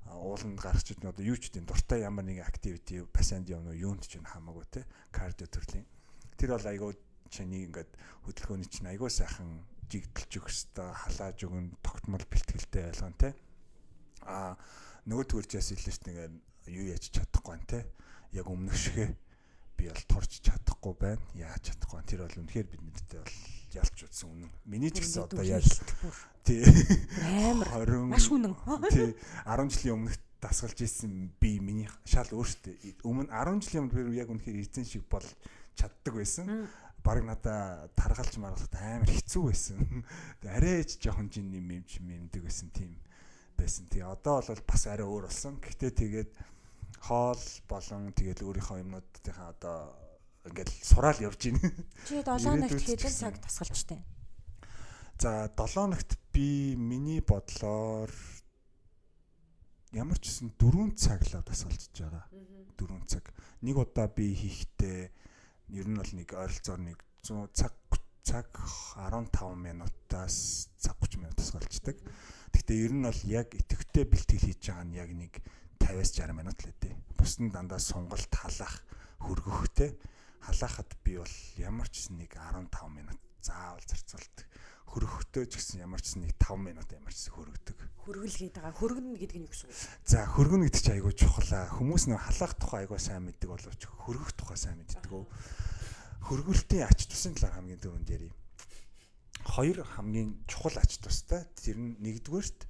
Speaker 2: ууланд гарах ч гэдэг нь одоо юу ч гэдэг дуртай ямар нэгэн activity пассанд явна уу юунд ч хамаагүй те. Кардио төрлийн. Тэр бол айгүй чиний ингээд хөдөлгөөний чинь айгүй сайхан жигдэлж өгөх хэвээр халааж өгөн тогтмол бэлтгэлтэй ойлгон те. А нөгөө төржээс илүү шүү дээ юу яаж чадахгүй байна те. Яг өмнөх шигэ би бол турж чадахгүй байна. Яаж чадахгүй байна. Тэр бол үнэхээр бид мэдтэй бол ялч утсан үнэн. Миний ч гэсэн одоо яаж тий
Speaker 1: амар маш үнэн.
Speaker 2: Тий 10 жилийн өмнөх дасгалж исэн би миний шал өөртөө өмнө 10 жилийн өмнө би яг үнэхээр эзэн шиг бол чаддаг байсан. Бараг надаа таргалж маргалахад амар хэцүү байсан. Тэг арай ч жоохон жин нэмж мэмдэг байсан тийм байсан. Тий одоо бол бас арай өөр болсон. Гэхдээ тэгээд хоол болон тэгэл өөрийнхөө юмнуудынхаа одоо ингээл сураал явж гин.
Speaker 1: Чи 7 хоногт хэдэн цаг тасгалжтай?
Speaker 2: За 7 хоногт би миний бодлоор ямар ч гэсэн 4 цаг л тасгалж байгаа. 4 цаг. Нэг удаа би хийхдээ ер нь бол нэг ойролцоогоор нэг 100 цаг 15 минутаас цаг 30 минут тасгалждаг. Гэхдээ ер нь бол яг идэвхтэй бэлтгэл хийж байгаа нь яг нэг 50-аас 60 минут л ээ. Бус нь дандаа сонголт халаах хөргөхтэй. Халаахад би бол ямар ч гэсэн нэг 15 минут заавал зарцуулдаг. Хөргөхтэй ч гэсэн ямар ч гэсэн нэг 5 минут ямар ч гэсэн хөргөдөг.
Speaker 1: Хөргөл гэдэг байгаа. Хөргөнө гэдэг нь юу гэсэн үг?
Speaker 2: За хөргөнө гэдэг чинь айгүй чухал аа. Хүмүүс нэг халаах тухай айгүй сайн мэддэг боловч хөргөх тухай сайн мэддэг. Хөргөлтийн ач тусын талаар хамгийн түрүүнд ярив. Хоёр хамгийн чухал ач тустай. Тэр нь нэгдүгээрт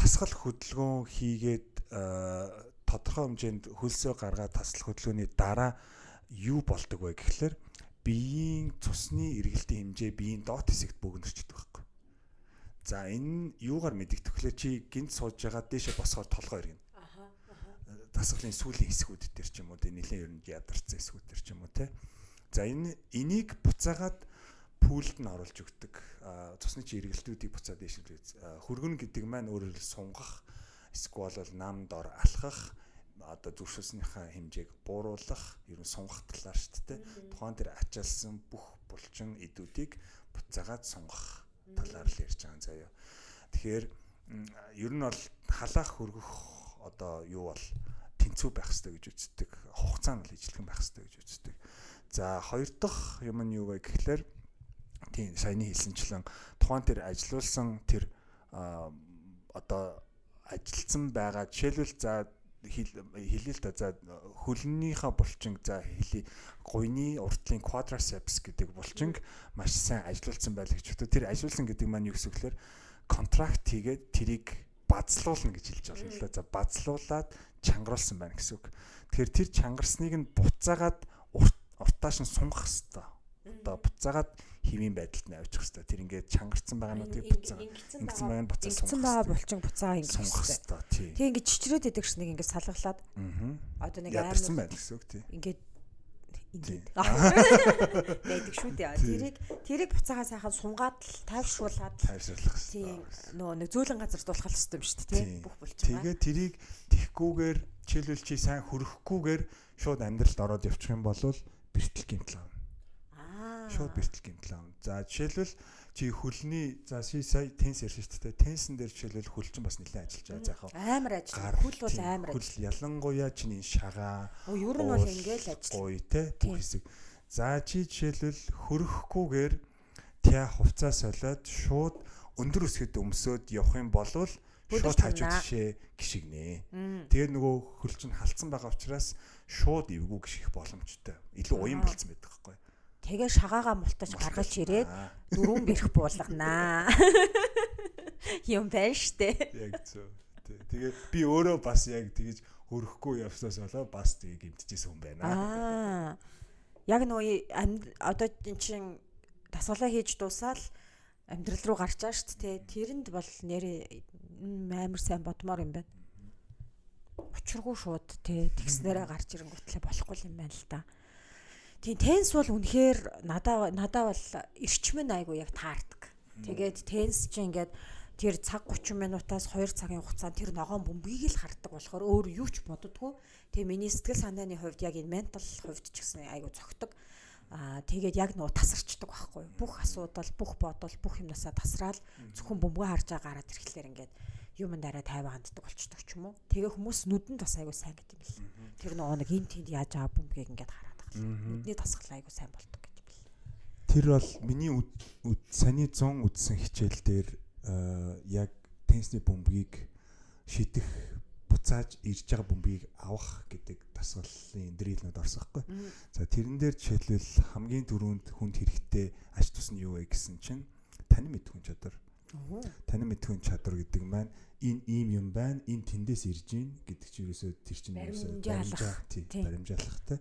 Speaker 2: тасгал хөдөлгөөн хийгээд тодорхой хэмжээнд хөлсөө гаргаад тасгал хөдөлгөөний дараа юу болдог вэ гэхлээр биеийн цусны эргэлтийн хэмжээ биеийн доод хэсэгт бөгнөрчдөг байхгүй. За энэ нь юугаар мэдэгдэх вэ? Чи гинт сууж байгаа дээшээ босохоор толгой эргэнэ. Тасгалын сүүлийн хэсгүүд дээр ч юм уу, нэлээд ер нь ядарсан хэсгүүд дээр ч юм уу те. За энийг буцаагаад пүүлд нь оруулж өгдөг. Цусны чи эргэлтүүдийг буцаад дээшээ хөргөн гэдэг маань өөрөөр хэлбэл сунгах, эсвэл бол нам дор алхах, одоо зүрх судасныхаа хэмжээг бууруулах, ер нь сунгах талаар шүү дээ. Тухайн тэр ачаалсан бүх булчин эдүүдийг буцаагаад сунгах талаар л ярьж байгаа заяа. Тэгэхээр ер нь бол халаах хөргөх одоо юу бол тэнцүү байх хэрэгтэй гэж үздэг. Хугацаа нь бол ижилхэн байх хэрэгтэй гэж үздэг. За хоёр дахь юм нь юу вэ гэхлээр тийм саяны хэлсэнчлэн тухайн тэр ажилуулсан тэр одоо ажилтсан байгаа жишээлбэл за хэлээ л да за хөлнийхөө булчин за хэлий гуйны уртлын quadriceps гэдэг булчинг маш сайн ажилуулсан байлаа гэж бодоо. Тэр ажилуулсан гэдэг маань юу гэсэн үг гэхээр контракт хийгээд тэрийг базлуулна гэж хэлж болно л да. За базлуулаад чангаруулсан байна гэсэн үг. Тэгэхээр тэр чангарсныг нь буцаагаад уртааш нь сунгах хэвээр. Одоо буцаагаад хэвийн байдалд нь авчих хэвээр. Тэр ингээд чангарсан байгаануудыг буцаа ингэсэн байгаа нь буцаа
Speaker 1: сунгах. Байгаа булчин буцаа ингэх
Speaker 2: сунгах хэвээр. Тий.
Speaker 1: Тэг ингээд чичрээд идэг ш нэг ингээд салгалаад. Одоо нэг
Speaker 2: амар байна гэсэн үг тий.
Speaker 1: Ингээд ингээд байдаг шүү дээ. Тэрийг буцаагаа сайхан сунгаад л тайвшруулад
Speaker 2: тайвшруулах
Speaker 1: хэвээр. Нөгөө нэг зөөлөн газар дуулах хэрэгтэй юм шүү дээ тий. Бүх булчин.
Speaker 2: Тэгээ тэрийг тэхгүүгээр жишээлбэл чи сайн хөрөхгүйгээр шууд амьдралд ороод явчих юм бол бэртэл гэмтэл авна. Шууд бэртэл гэмтэл авна. За жишээлбэл чи хөлний за сая тенс ярьсан шүү дээ. Тенсэн дээр жишээлбэл хөл чинь бас нэлээд ажиллаж байгаа. За
Speaker 1: яг амар ажиллаж. Хөл бол амар
Speaker 2: ажиллаж. Хөл ялангуяа чиний шагаа.
Speaker 1: Ер нь бол ингээл ажиллаж.
Speaker 2: Гуй те бүх хэсэг. За чи жишээлбэл хөрөхгүйгээр тя хувцас солиод шууд өндөр өсгөд өмсөөд явах юм бол шууд хажуу тишээ гიშгнэ. Тэгээд нөгөө хөл чинь халдсан байгаа учраас шууд эвгүй гიშгэх боломжтой. Илүү уян болцсон байдаг байхгүй.
Speaker 1: Тэгээ шагаагаа мултаж гаргаж ирээд дөрвөн бэрх буулганаа. Юм байна штэ.
Speaker 2: Яг зөв. Тэгээд би өөрөө бас яг тэгэж хөрөхгүй явснаас болоо бас тэгээ гэмтчихсэн хүн байна.
Speaker 1: Аа. Яг нөгөө одоо чин дасгалаа хийж дуусаал амьдрал руу гарч байгаа штэ тий. Тэрэнд бол нэрээ амар сайн бодмоор юм байна. Учиргүй шууд тий тэгснээрээ гарч ирэнгүүтлээ болохгүй юм байна л да. Тийм тенс бол үнэхээр надаа бол эрчим нь айгу яг таардаг. Тэгээд тенс чинь ингээд тэр цаг 30 минутаас 2 цагийн хугацаанд тэр ногоон бөмбөгийг л хардаг болохоор өөр юу ч боддгоо. Тэгээ миний сэтгэл санааны хувьд яг энэ ментал хувьд ч гэсэн айгу цогтөг. Аа тэгээд яг нөгөө тасарчдаг байхгүй. Бүх асуудал, бүх бодол, бүх юмнасаа тасраал зөвхөн бөмбөгөө харж байгаа гараад ирэхлээр ингээд юм дараа тайван ханддаг болчдөг ч юм уу. Тэгээ хүмүүс нүдэнд бас айгу сайн гэдэг юм бэл. Тэр нөгөө нэг эн тэнд яаж байгаа бөмбөгийг ингээд хараад нүдний тасгал айгу сайн болдог гэдэг юм бэл.
Speaker 2: Тэр бол миний саяны 100 үзсэн хичээл дээр яг теннисний бөмбөгийг шидэх буцааж ирж байгаа бөмбөгийг авах гэдэг дасгалын дрилнүүд орсон байхгүй. За тэрэн дээр жишээлбэл хамгийн түрүүнд хүнд хэрэгтэй ач тус нь юу вэ гэсэн чинь танин мэдхүн чадвар. Танин мэдхүн чадвар гэдэг маань энэ ийм юм байна, энэ тэндээс ирж гин гэдэг чинь ерөөсөө тэр чинь ерөөсөө баримжаалахтай.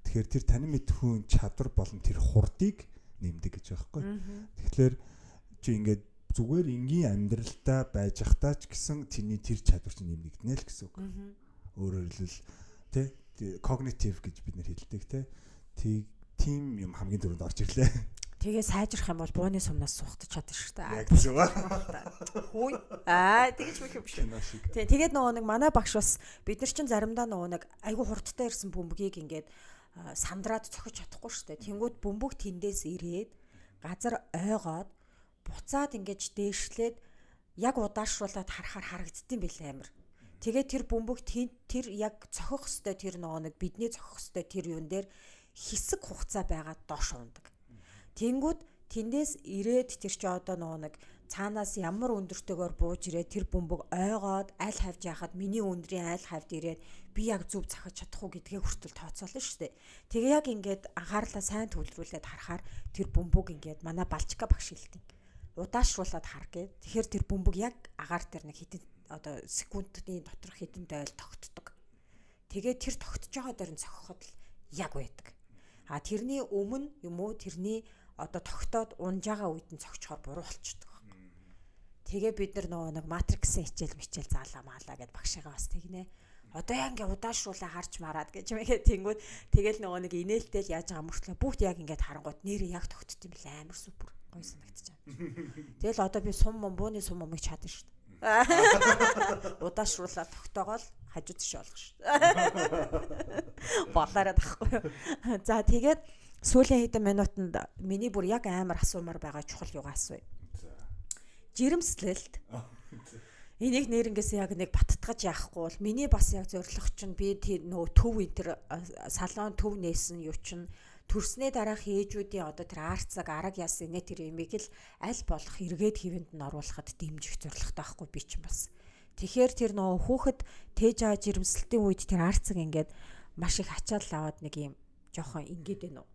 Speaker 2: Тэгэхээр тэр танин мэдхүн чадвар болон тэр хурдыг нэмдэг гэж байгаа байхгүй. Тэгэхээр чи ингээд зүгээр энгийн амьдралдаа байж байхдаа ч гэсэн тэрний тэр чадвар чинь нэмэгдэнэ л гэсэн үг. Өөрөөр хэлбэл тэ когнитив гэж бид нэр хэлдэг тэ. Тийм юм хамгийн түрүүнд орж ирлээ.
Speaker 1: Тэгээ сайжрах юм бол бууны сумнаас сухтаж чадна шүү дээ.
Speaker 2: Яг зөв.
Speaker 1: Хүй. Аа тэгэж мөх юм шүү. Тий, тэгээд нөгөө нэг манай багш бас бид нар чинь заримдаа нөгөө нэг айгүй хурдтай ирсэн бөмбөгийг ингээд сандраад цохиж чадахгүй шүү дээ. Тэнгүүд бөмбөг тэндээс ирээд газар ойгоод буцаад ингэж дээшлээд яг удаашруулад харахаар харагддсан байлээ амар. Тэгээд тэр бөмбөг тэр яг цохих хөстэй тэр нөгөө нэг бидний цохих хөстэй тэр юун дээр хэсэг хугацаа байгаад доош ундаг. Тэнгүүд тэндээс ирээд тэр чи одоо нөгөө нэг цаанаас ямар өндөртэйгээр бууж ирээд тэр бөмбөг ойгоод аль хавж яхад миний өндрийн аль хавд ирээд би яг зөв цахиж чадах уу гэдгээ хүртэл тооцоолно шүү дээ. Тэгээ яг ингээд анхаарлаа сайн төвлөрүүлээд харахаар тэр бөмбөг ингээд манай Балчка багш хэлдэг. Удаашруулад хар гээд. Тэгэхээр тэр бөмбөг яг агаар дээр нэг хэдэн одоо секундын доторх хэдэн дойл тогтдог. Тэгээ тэр тогтож байгаа дээр нь цохиход л яг байдаг. А тэрний өмнө юм уу тэрний одоо тогтоод унж байгаа үед нь цогчхоор буруу болчдөг байхгүй. Тэгээ бид нар нөгөө нэг матриксын хичээл мичээл заалаа маалаа гэд багшигаа бас тэгнэ. Одоо яа ингээ удаашруулаа харж мараад гэж мэгээ тэнгүүд тэгэл нөгөө нэг инээлтэл яаж байгаа мөртлөө бүгд яг ингээд харангуут нэрээ яг тогтд юм бэл амар супер гоё санагдчихав. Тэгэл одоо би сум мум бууны сум мумыг чадна шүү дээ. Удаашруулаад тогтоогоол хажуу тийш олго шүү. Болоорой тахгүй юу. За тэгээд сүүлийн хэдэн минутанд миний бүр яг амар асуумаар байгаа чухал юугаа асууя. Жирэмслэлт. Энийг нэрнгээсээ яг нэг баттгаж яахгүй бол миний бас яг зорилго чинь би тэр нөгөө төв энэ төр салон төв нээсэн юу чинь төрснээ дараах ээжүүдийн одоо тэр арцаг араг яс инээ тэр имийг л аль болох эргээд хэвэнд нь оруулахад дэмжих зорилготой байхгүй би чинь бас. Тэгэхээр тэр нөгөө хүүхэд тээж байгаа жирэмслэлтийн үед тэр арцаг ингээд маш их ачаал аваад нэг юм жоохон ингээд байна уу?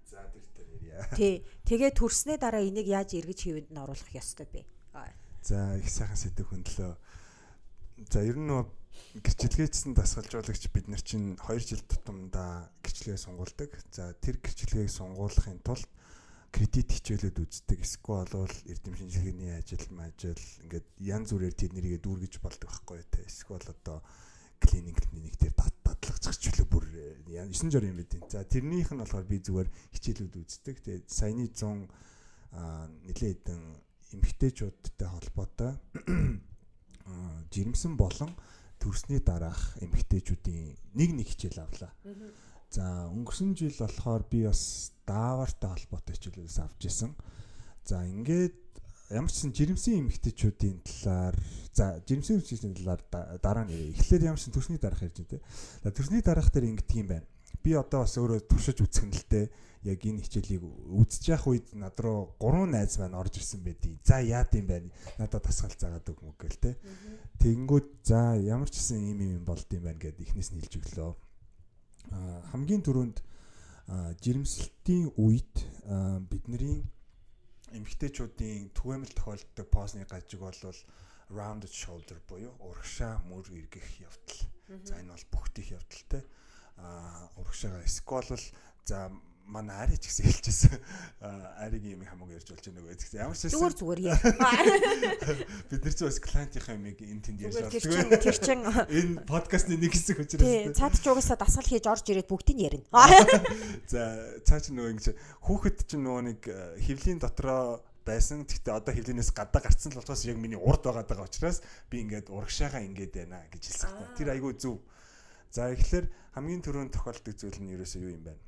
Speaker 2: За тэр тэр ярья.
Speaker 1: Тий. Тэгээ төрснээ дараа энийг яаж эргэж хэвэнд нь оруулах ёстой бэ?
Speaker 2: За их сайхан сэдв хөндлөө. За ер нь нөгөө гэрчлэгээчсэн дасгалжуулагч бид нар чинь 2 жил тутамдаа гэрчлэгээ сунгуулдаг. За тэр гэрчлэгээг сунгуулахын тулд кредит хичээлүүд үздэг. Эсвэл болвол эрдэм шинжилгээний ажил, мажил ингээд янз бүрээр тэр нэрийгээ дүүргэж болдог байхгүй те. Эсвэл одоо клиник клиник дээр дадлагчих ч үлээ бүр 9 жор юм байдیں۔ За тэрнийх нь болохоор би зүгээр хичээлүүд үздэг. Тэгээд саяны 100 нэлээд хэдэн эмэгтэйчүүдтэй холбоотой жирэмсэн болон төрсний дараах эмэгтэйчүүдийн нэг хичээл авлаа. За өнгөрсөн жил болохоор би бас даавартай холбоотой хичээлээс авч исэн. За ингээд ямар ч сан жирэмсэн эмэгтэйчүүдийн талаар за жирэмсэн эмэгтэйчүүдийн талаар дараа нь ярив. Эхлээд ямар ч сан төрсний дараах ярьж байна те. За төрсний дараах дээр ингэдэг юм байна. Би одоо бас өөрөө туршиж үзэх нь л те. Яг энэ хичээлийг үзэж явах үед над руу 3 найз маань орж ирсэн байдیں۔ За яад юм бэ? Надад дасгал заагаад өг мөг гэл те. Тэгэнгүүт за ямар ч гэсэн ийм юм болд юм байна гэд эхнээс нь хэлж өглөө. Хамгийн түрүүнд жирэмслэлтийн үед бидний эмэгтэйчүүдийн түгээмэл тохиолддог позны гажиг бол rounded shoulder буюу урагшаа мөр эргэх явдал. За энэ бол бүхтих явдалтай. Урагшаага эсвэл бол за манай Ари ч гэсэн хэлчихсэн. Аригийн юм хамаагүй ярьж болж байна нөгөө. Ямар ч
Speaker 1: зүгээр зүгээр яа.
Speaker 2: Бид нар ч бас клиентийнхаа юмыг энэ тэнд ярьж
Speaker 1: болдгоо. Тэр чин
Speaker 2: энэ подкастны нэг хэсэг учраас.
Speaker 1: Тий, цаад ч угаасаа дасгал хийж орж ирээд бүгдийг ярина.
Speaker 2: За цаа чи нөгөө ингэж хүүхэд чинь нөгөө нэг хөвлийн дотроо байсан. Гэхдээ одоо хөвлөнөөс гадаа гарцсан л болохоос яг миний урд байгаад байгаа учраас би ингээд урагшаага ингээд байна гэж хэлсэн хэрэг. Тэр айгүй зөв. За эхлэхээр хамгийн түрүүнд тохиолддог зүйл нь ерөөсөө юу юм бэ?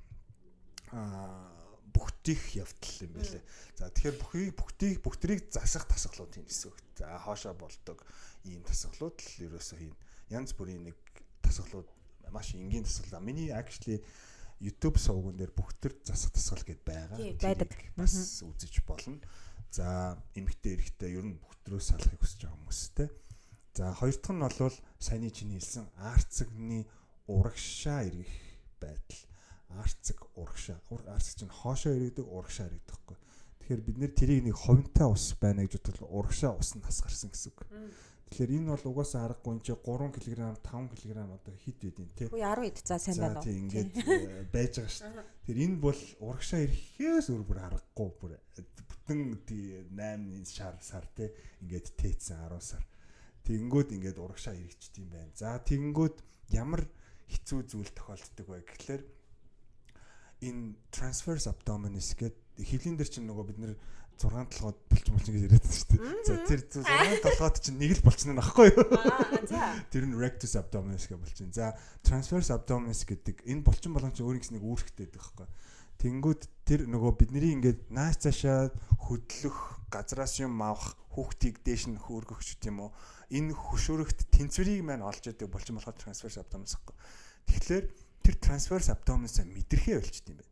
Speaker 2: Бүхтих явдал юм байлээ. За тэгэхээр бүхтийг засах тасгалууд хийн гэсэн үг. За хоошоо болдог ийм тасгалууд л ерөөсөө хийн. Янз бүрийн нэг тасгалууд маш энгийн тасгал. Миний actually YouTube сувган дээр бүхтэр засах тасгал гэд байгаа.
Speaker 1: Байдаг.
Speaker 2: Бас үзэж болно. За эмэгтэй эрэгтэй ер нь бүхтрөөс салахыг хүсэж байгаа хүмүүстэй. За хоёр дахь нь бол саяны чиний хэлсэн арцагны урагшаа эргэх байдал. Арцаг урагшаа. Арцаг чинь хоошоо эргэдэг, урагшаа эргэдэг байхгүй. Тэгэхээр бид нэр тэрийг нэг ховинтой ус байна гэж бодвол урагшаа ус нь нас гарсан гэсэн үг. Тэгэхээр энэ бол угаасаа аргагүй энэ чи 3 кг, 5 кг одоо хэд байдیں те.
Speaker 1: Үгүй 10 хэд за сайн байна уу.
Speaker 2: За тийм ингээд байж байгаа шүү дээ. Тэгэхээр энэ бол урагшаа ирэхээс өөр бүр аргагүй бүр бүтэн 8 сар те ингээд тээцсэн 10 сар. Тэгэнгүүт ингээд урагшаа эргэжт юм байна. За тэгэнгүүт ямар хэцүү зүйл тохиолддог вэ гэхлээр энэ transverse abdominis гэдэг хөвлийн дээр чинь нөгөө бид нэр 6 толгойд булчин гэж яриад байсан шүү дээ. За тэр 6 толгойд чинь нэг л булчин нь аахгүй юу? Тэр нь rectus abdominis гэх булчин. За transverse abdominis гэдэг энэ булчин болгон чинь өөрийн гэсэн нэг үүрэгтэй байдаг аахгүй. Тэнгүүд тэр нөгөө бидний ингээд нааш цаашаа хөдлөх, газраас юм авах, хүүхдийг дээш нь хөөргөх ч тийм үү. Энэ хөшөөрөгт тэнцвэрийг маань олж яадаг булчин болохоор transverse abdominis аахгүй. Тэгэхээр тэр transverse abdominis-а мэдрэхээ болчт юм байна.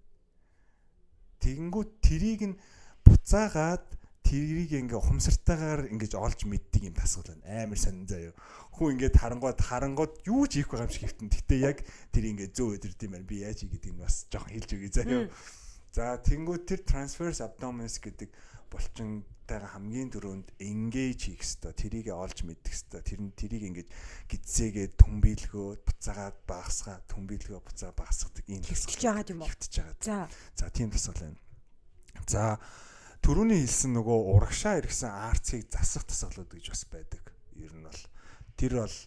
Speaker 2: Тэгэнгүүт тэрийг нь буцаагаад тэрийг ингээ ухамсартайгаар ингэж олж мэддэг юм дасгал байна. Амар сонин заяа. Хүн ингээд харангууд юу ч хийхгүй юм шиг хэвтэн. Гэтэ яг тэр ингээ зөв өдөрд юм байна. Би яаж хий гэдэг нь бас жоохон хэлж өгье заяа. За тэгэнгүүт тэр transverse abdominis гэдэг булчинтайгаа хамгийн түрүүнд engage хийх хэвээр, тэрийг олж мэдэх хэвээр, тэрийг ингэж гидсээгээ түмбийлгөө буцаагаад багасгаа, түмбийлгөө буцаа багасгадаг ийм
Speaker 1: хэвтэж байгаа юм уу?
Speaker 2: Хэвтэж байгаа. За тийм дасгал байна. За түрүүний хэлсэн нөгөө урагшаа эргэсэн арцыг засах дасгалууд гэж бас байдаг. Ер нь бол тэр бол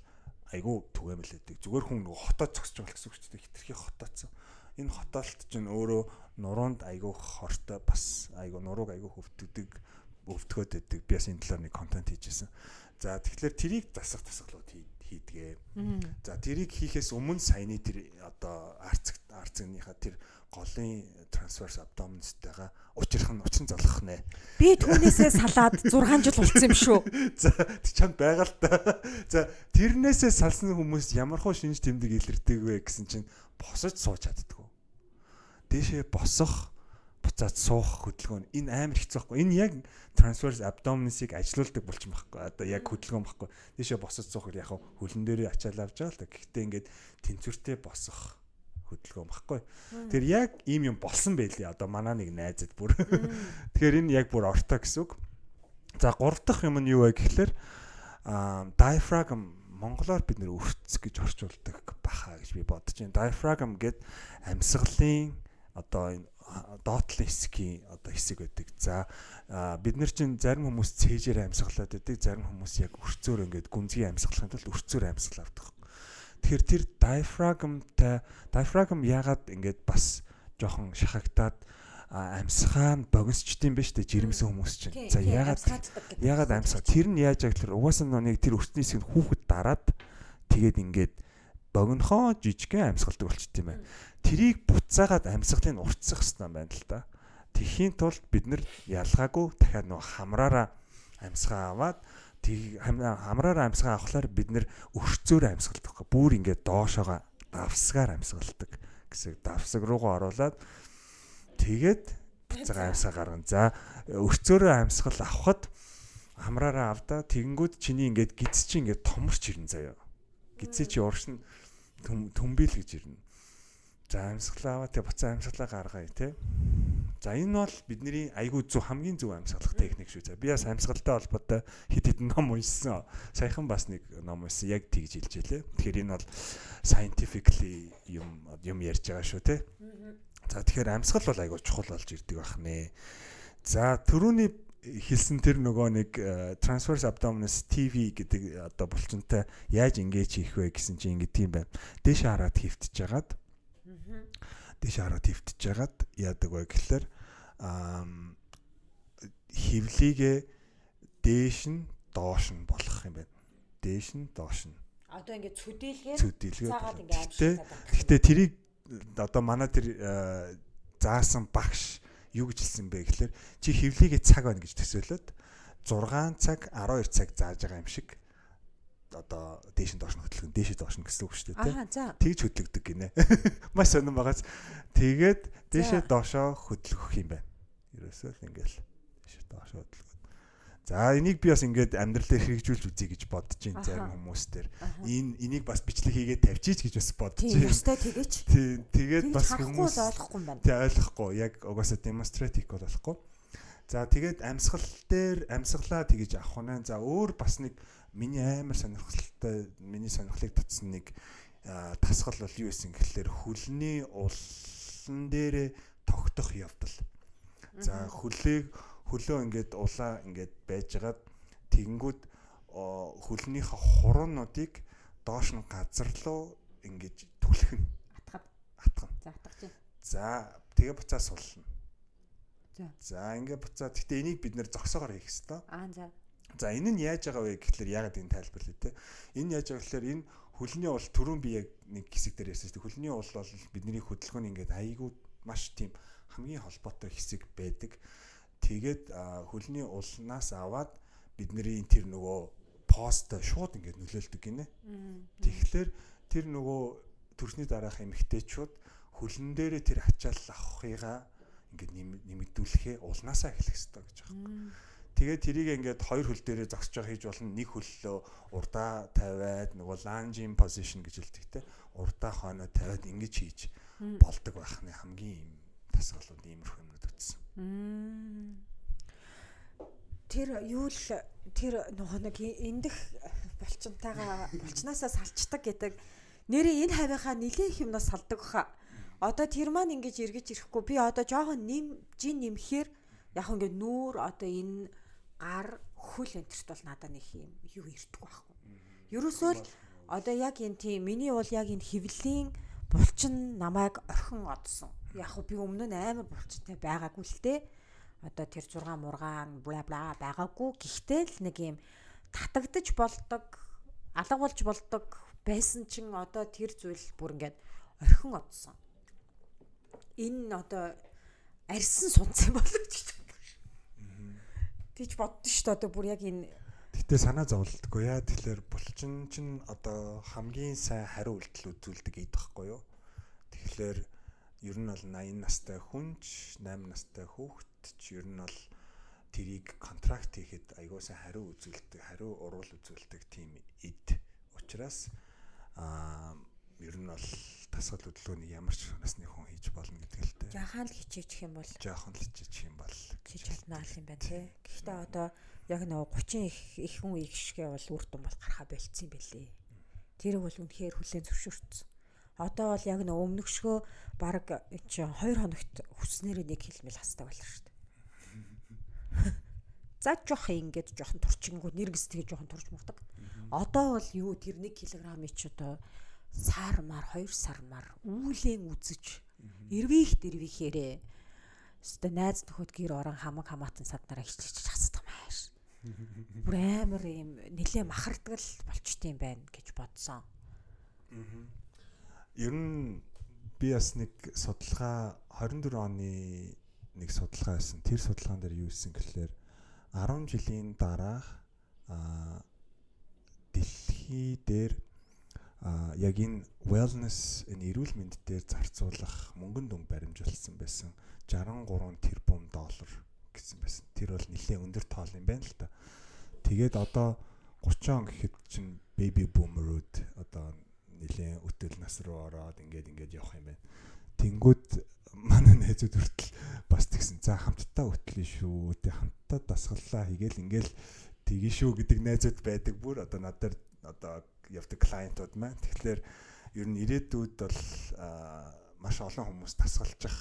Speaker 2: айгүй түгээмэл байдаг. Зүгээр хүн нөгөө хотоо зогсож байгаа гэсэн үг шүү дээ. Хитрхи хотооцсон. Энэ хотоолт чинь өөрөө нуруунд айгүй хортой бас айгүй нурууг айгүй хөвтдөг, бөтгөөд байдаг. Би бас энэ талаар нэг контент хийжсэн. За тэгэхээр тэрийг засах тасгалууд хийдгээ. За тэрийг хийхээс өмнө саяны тэр одоо арцгийнхаа тэр голын transverse abdominis-тэйгээ учрах нь учин залгах нэ.
Speaker 1: Би түүнээсээ салаад 6 жил болсон юм шүү.
Speaker 2: За чамд байгаа л та. За тэрнээсээ салсан хүмүүс ямар хуу шинж тэмдэг илэрдэг вэ гэсэн чинь босож сууж чаддгүй. Дээшээ босох буцаад суух хөдөлгөөн энэ амар хэцүү байхгүй. Энэ яг transverse abdominis-ыг ажилуулдаг болчих байхгүй. Одоо яг хөдөлгөөн байхгүй. Дээшээ босож суух яг хөлн дээрээ ачаал авч байгаа л та. Гэхдээ ингээд тэнцвэртэй босох хөдөлгөөн байхгүй. Тэр яг ийм юм болсон байлээ. Одоо манай нэг найзад бүр. Тэгэхээр энэ яг бүр ортой гэсэн үг. За гурав дахь юм нь юу вэ гэхлээр diaphragm монголоор бид нэр өртс гэж орчуулдаг баха гэж би бодож байна. Diaphragm гэд амьсгалын одоо энэ доотлын хэсгийн одоо хэсэг байдаг. За бид нар чинь зарим хүмүүс цээжээр амьсгалаад байдаг, зарим хүмүүс яг өрцөөр ингээд гүнзгий амьсгалахын тулд өрцөөр амьсгал авдаг. Тэгэхээр тэр diaphragm-тай diaphragm яагаад ингээд бас жоохон шахагтаад амьсгаа нь богиносчд юм ба штэ жирэмсэн хүмүүс чинь. За яагаад амьсгаа тэр нь яаж яг тэр угаасаа нэг тэр өртний хэсэг нь хүүхэд дараад тэгээд ингээд богинохоо жижигхэн амьсгалдаг болчт юм байна. Тэрийг буцаагаад амьсгалыг уртсах хэрэгтэй байна л да. Тэхийн тулд бид нар ялгаагүй дахиад нөгөө хамраараа амьсгаа аваад тэг хамраараа амьсгаа авахлаар бид нэр өрцөөр амьсгалдаг. Бүр ингээд доошоогоо давсгаар амьсгалдаг гэсэн. Давсаг руугаа оруулаад тэгээд буцаага амьсгаа гаргана. За өрцөөрөө амьсгал авахад хамраараа авдаа тэгэнгүүт чиний ингээд гиз чи ингээд томорч ирнэ заяа. Гизээ чи урш нь төмбил гэж ирнэ. За амьсгалаа аваа тэг буцаа амьсгалаа гаргая те. За энэ бол бидний айгүй зөв хамгийн зөв амьсгалах техник шүү. За би бас амьсгалтай холбоотой хэд хэдэн ном уншсан. Саяхан бас нэг ном уншсан. Яг тэгж хэлж байлээ. Тэгэхээр энэ бол scientifically юм ярьж байгаа шүү те. За тэгэхээр амьсгал бол айгүй чухал болж ирдэг байх нэ. За түрүүний хэлсэн тэр нөгөө нэг transverse abdominis TV гэдэг одоо булчинтай яаж engage хийх вэ гэсэн чинь ингэдэг юм байна. Дээш хараад хөвтөж жагаад дээш хараад хөвтөж жагаад яадаг вэ гэхлээр хөвлийгээ дээш нь доош нь болох юм байна. Дээш нь доош нь.
Speaker 1: Одоо ингээд цүдэлгээр цаагаад ингээд
Speaker 2: аимшигтай. Гэхдээ тэрийг одоо манай тэр заасан багш юу гэж хэлсэн бэ гэхлээр чи хөвлийгээ цаг байна гэж төсөөлөд 6 цаг 12 цаг зааж байгаа юм шиг одоо дээш нь доош нь хөдөлгөн дээшээ доош нь гэсэн үг шүү дээ тий. Тэгж хөдлөгдөг гинэ. Маш сонирн байгаас. Тэгээд дээшээ доошоо хөдлөх юм байна. Ерөөсөө л ингээл дээшээ доошоо хөдлөх. За энийг би бас ингээд амьдрал дээр хэрэгжүүлж үзье гэж бодож байна зарим хүмүүс дээр. Энэ энийг бас бичлэг хийгээд тавьчих гэж бас бодож
Speaker 1: байна. Ёстой тэгээч.
Speaker 2: Тий, тэгээд бас
Speaker 1: хүмүүс ойлгохгүй юм байна.
Speaker 2: Тий, ойлгохгүй. Яг угаасаа демонстрейт хийх бол болохгүй. За тэгээд амьсгал дээр амьсгалаа тэгэж авах нь. За өөр бас нэг миний амар сонирхолтой миний сонирхлыг татсан нэг тасгал бол юу байсан гэхлээр хөлний улан дээрээ тогтох явдал. За хөлөө ингээд улаа ингээд байжгаад тэгэнгүүт хөлнийхөө хуруунуудыг доош нь газар руу ингэж түлхэн. Атгана.
Speaker 1: За атгах чинь.
Speaker 2: За тэгээ буцаа суллана. За ингээ буцаа. Гэтэ энийг бид нэр зогсоогоор хийх ёстой.
Speaker 1: Аа за.
Speaker 2: За энэ нь яаж байгаа вэ гэхлээр яагаад энэ тайлбарлая те. Энэ яаж байгаа гэхлээр энэ хөлний уул түрүүн би яг нэг хэсэг дээр ярьсан шүү дээ. Хөлний уул бол бидний хөдөлгөөний ингээд айгүй маш тийм хамгийн холбоотой хэсэг байдаг. Тэгээд хөлний улнаас аваад бидний тэр нөгөө посттой шууд ингээд нөлөөлдөг гинэ. Тэгэхээр тэр нөгөө төрсний дараах эмэгтэйчүүд хөлн дээрээ тэр ачаал авахыгаа ингээд нэмэгдүүлэхээ улнаасаа эхлэх ёстой гэж байгаа юм. Тэгээд тэрийг ингээд хоёр хөл дээрээ зогсож байгаа хийж болно. Нэг хөллөө урдаа тавиад нөгөө lunging position гэж хэлдэг те. Урдаа хойноо тавиад ингэж хийж болдог байх нь хамгийн юм тасгалууд иймэрхүү юмнууд үзсэн.
Speaker 1: Тэр юу л тэр нөгөө нэг эндэх булчинтайгаа булчнаасаа салчдаг гэдэг нэрээ энэ хавийнхаа нилээх юмнаас салдаг хаа. Одоо тэр маань ингэж эргэж ирэхгүй би одоо жоохон жин нэмэхээр яг ингээд нүүр одоо энэ гар хөл энтерт бол надад нэг юм юу ирдэг байхгүй. Ерөөсөө л одоо яг энэ тийм миний бол яг энэ хөвлийн булчин намайг орхин одсон. Яг би өмнө нь амар булчинтай байгаагүй л дээ. Одоо тэр 6 мургаан бла бла байгаагүй. Гэхдээ л нэг юм татагдаж болдог, алга болж болдог байсан чинь одоо тэр зүйл бүр ингээд орхин одсон. Энэ одоо арьсан сунц юм болоо гэж тийч боддоо шүү дээ. Одоо бүр яг энэ
Speaker 2: Гэтэ санаа зовлтгүй яа. Тэгэхээр булчин чинь одоо хамгийн сайн хариу үйлдэл үзүүлдэг эд байхгүй юу? Тэгэхээр ер нь бол 80 настай хүн ч 8 настай хүүхэд ч ер нь бол тэрийг контракт хийхэд айгуу сайн хариу үзүүлдэг, хариу уруул үзүүлдэг тийм эд. Учраас ер нь бол дасгал хөдөлгөөнийг ямар ч насны хүн хийж болно гэдэг л дээ.
Speaker 1: Жаахан л хичээчих юм бол
Speaker 2: жаахан л хичээчих юм бол
Speaker 1: хийж чаднаа л юм байна тий. Гэхдээ одоо яг нөгөө 30 их хүн их шигэ бол үр дүн бол гарахаа болцсон юм бэлээ. Тэр бол үнэхээр хүлээн зөвшөөрсөн. Одоо бол яг нөгөө өмнөгшгөө баг чи 2 хоногт хүснээрээ 1 км хасдаг боллоо шүү дээ. За жоох ингээд жоохон турчингуу нэргис тэгээ жоохон турж мурдаг. Одоо бол юу тэр 1 кг-ыг ч одоо сар мар 2 сар мар үүлэн үзэж эрвих дэрвихээрээ өстө найз нөхөд гэр орон хамаг хамаатан саднараа хичээж хасдаг мааш. Бүр амар юм нилээ махардаг л болчтой юм байна гэж бодсон.
Speaker 2: Ер нь би бас нэг судалгаа 24 оны нэг судалгаа байсан. Тэр судалгаан дээр юу хийсэн гэхлээр 10 жилийн дараа дэлхий дээр яг энэ wellness энэ эрүүл мэнд дээр зарцуулах мөнгөн дүн баримжуулсан байсан 63 тэрбум доллар гэсэн байсан. Тэр бол нэлээд өндөр тоол юм байна л та. Тэгээд одоо 30 он гэхэд чинь baby boomer-ууд одоо нэлээд өтөл нас руу ороод ингээд явах юм байна. Тэнгүүд манай найзууд хүртэл бас тэгсэн. За хамтдаа өтлөө шүү. Тэ хамтдаа дасгаллаа хийгээл ингээл тэгэн шүү гэдэг найзууд байдаг бүр одоо надад одоо явдаг клиентууд маань. Тэгэхээр ер нь ирээдүйд бол маш олон хүмүүс дасгалчих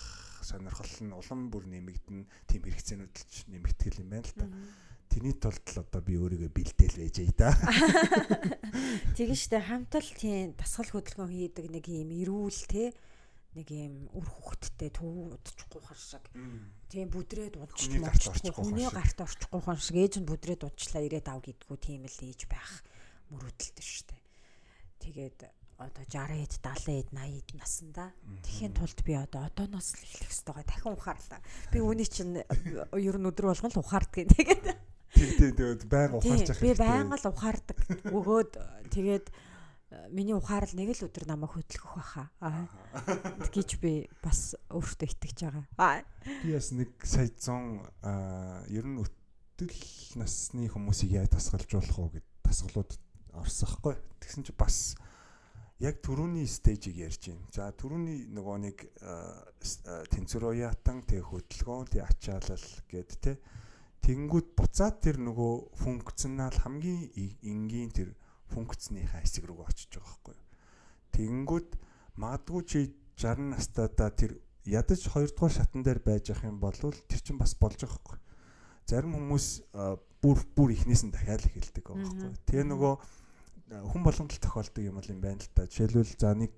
Speaker 2: сонирхол нь улам бүр нэмэгдэн, тийм хэрэгцээнүүд л нэмэгдэх юм байна л та. Тэрний тулд л одоо би өөрийгөө бэлдээл байжээ да.
Speaker 1: Тэгэн штэ хамт л тийм дасгал хөдөлгөөн хийдэг нэг юм эрүүл те нэг юм үр хөвгттэй төв удчихгүй хан шиг. Тийм бүдрээд удчих хүний гарт орчихгүй хан шиг ээж нь бүдрээд удчлаа ирээд ав гэдгүү тийм л ээж байх мөрөөдөлтэй штэ. Тэгээд одоо 60-д 70-д 80-д наснда тэхийн тулд би одоо одооноос л эхлэх хэрэгтэй байгаа. Дахин ухаарлаа. Би үүний чинь ер нь өдөр болгон л ухаардгийг тэгээд
Speaker 2: тийм тэгээд байнга ухаарч
Speaker 1: явах. Би байнга л ухаардаг. Өгөөд тэгээд миний ухаарал нэг л өдөр намайг хөдөлгөх байхаа гэж би бас өөртөө итгэж байгаа.
Speaker 2: Би бас нэг сая 100 ер нь өтөл насны хүмүүсийг яаж дасгалжуулах уу гэд дасгалууд орсон хгүй. Тэгсэн чи бас яг түрүүний стейжийг ярьж байна. За түрүүний нөгөө нэг тэнцвэр уяатан, тэг хөдөлгөөн, тэг ачаалал гэд тэ. Тэнгүүд буцаад тэр нөгөө функционал хамгийн энгийн тэр функцнийхаа хэсэг рүү очиж байгаа байхгүй юу. Тэнгүүд магадгүй чи 60 настайдаа тэр ядаж 2 дугаар шатан дээр байж ах юм бол тэр чинь бас болж байгаа байхгүй. Зарим хүмүүс бүр ихнээс нь дахиад эхэлдэг байгаа байхгүй. Тэгээ нөгөө хүн болгонд л тохиолдог юм бол юм байна л та. Жишээлбэл за нэг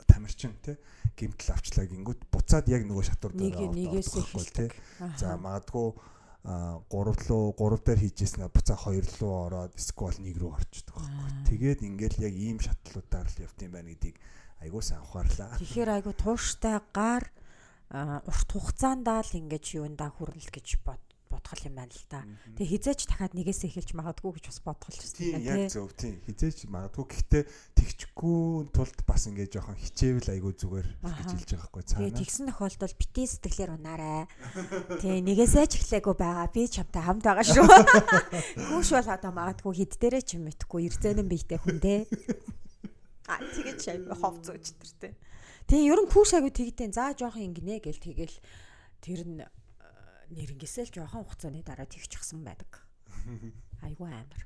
Speaker 2: тамирчин тий гэмтэл авчлаа гингүүт буцаад яг нөгөө шатуур
Speaker 1: дээр нэгээс эхэлдэг
Speaker 2: тий. За магадгүй 3 руу 3 дээр хийжсэн буцаа 2 руу ороод эсвэл 1 рүү орчдөг байхгүй. Тэгээд ингээл яг ийм шатлуудаар л явд юм байна гэдгийг айгуу сайн ухаарлаа.
Speaker 1: Тэгэхээр айгуу тууштай гар урт хугацаанд л ингэж юундаа хүрнэл гэж бодгол юм байна л да. Тэгээ хизээч дахиад нэгээс эхэлж магадгүй гэж бас бодгол
Speaker 2: юм байна тий. Яг зөв тий. Хизээч магадгүй гэхдээ тэгчихгүй тулд бас ингэ жоохон хичээвэл айгүй зүгээр гэж хэлж байгаа хгүй
Speaker 1: цаана. Тэгээ тэгсэн тохиолдолд битгий сэтгэлээр унаарай. Тэгээ нэгээсээ ч эхлээгүй байгаа. Би чамтай хамт байгаа шүү. Хүүш бол одоо магадгүй хэд дээрээ ч юм мэдэхгүй эрзэнэн биетэй хүн дээ. А тэгэж айгүй хов зөөч тэр тий. Тэгээ ер нь хүүш айгүй тэгдэн. За жоохон ингэнэ гэл тэгэл тэр нь нэрнгээсээ л жоохон хугацааны дараа тэгчихсэн байдаг. Айгүй амар.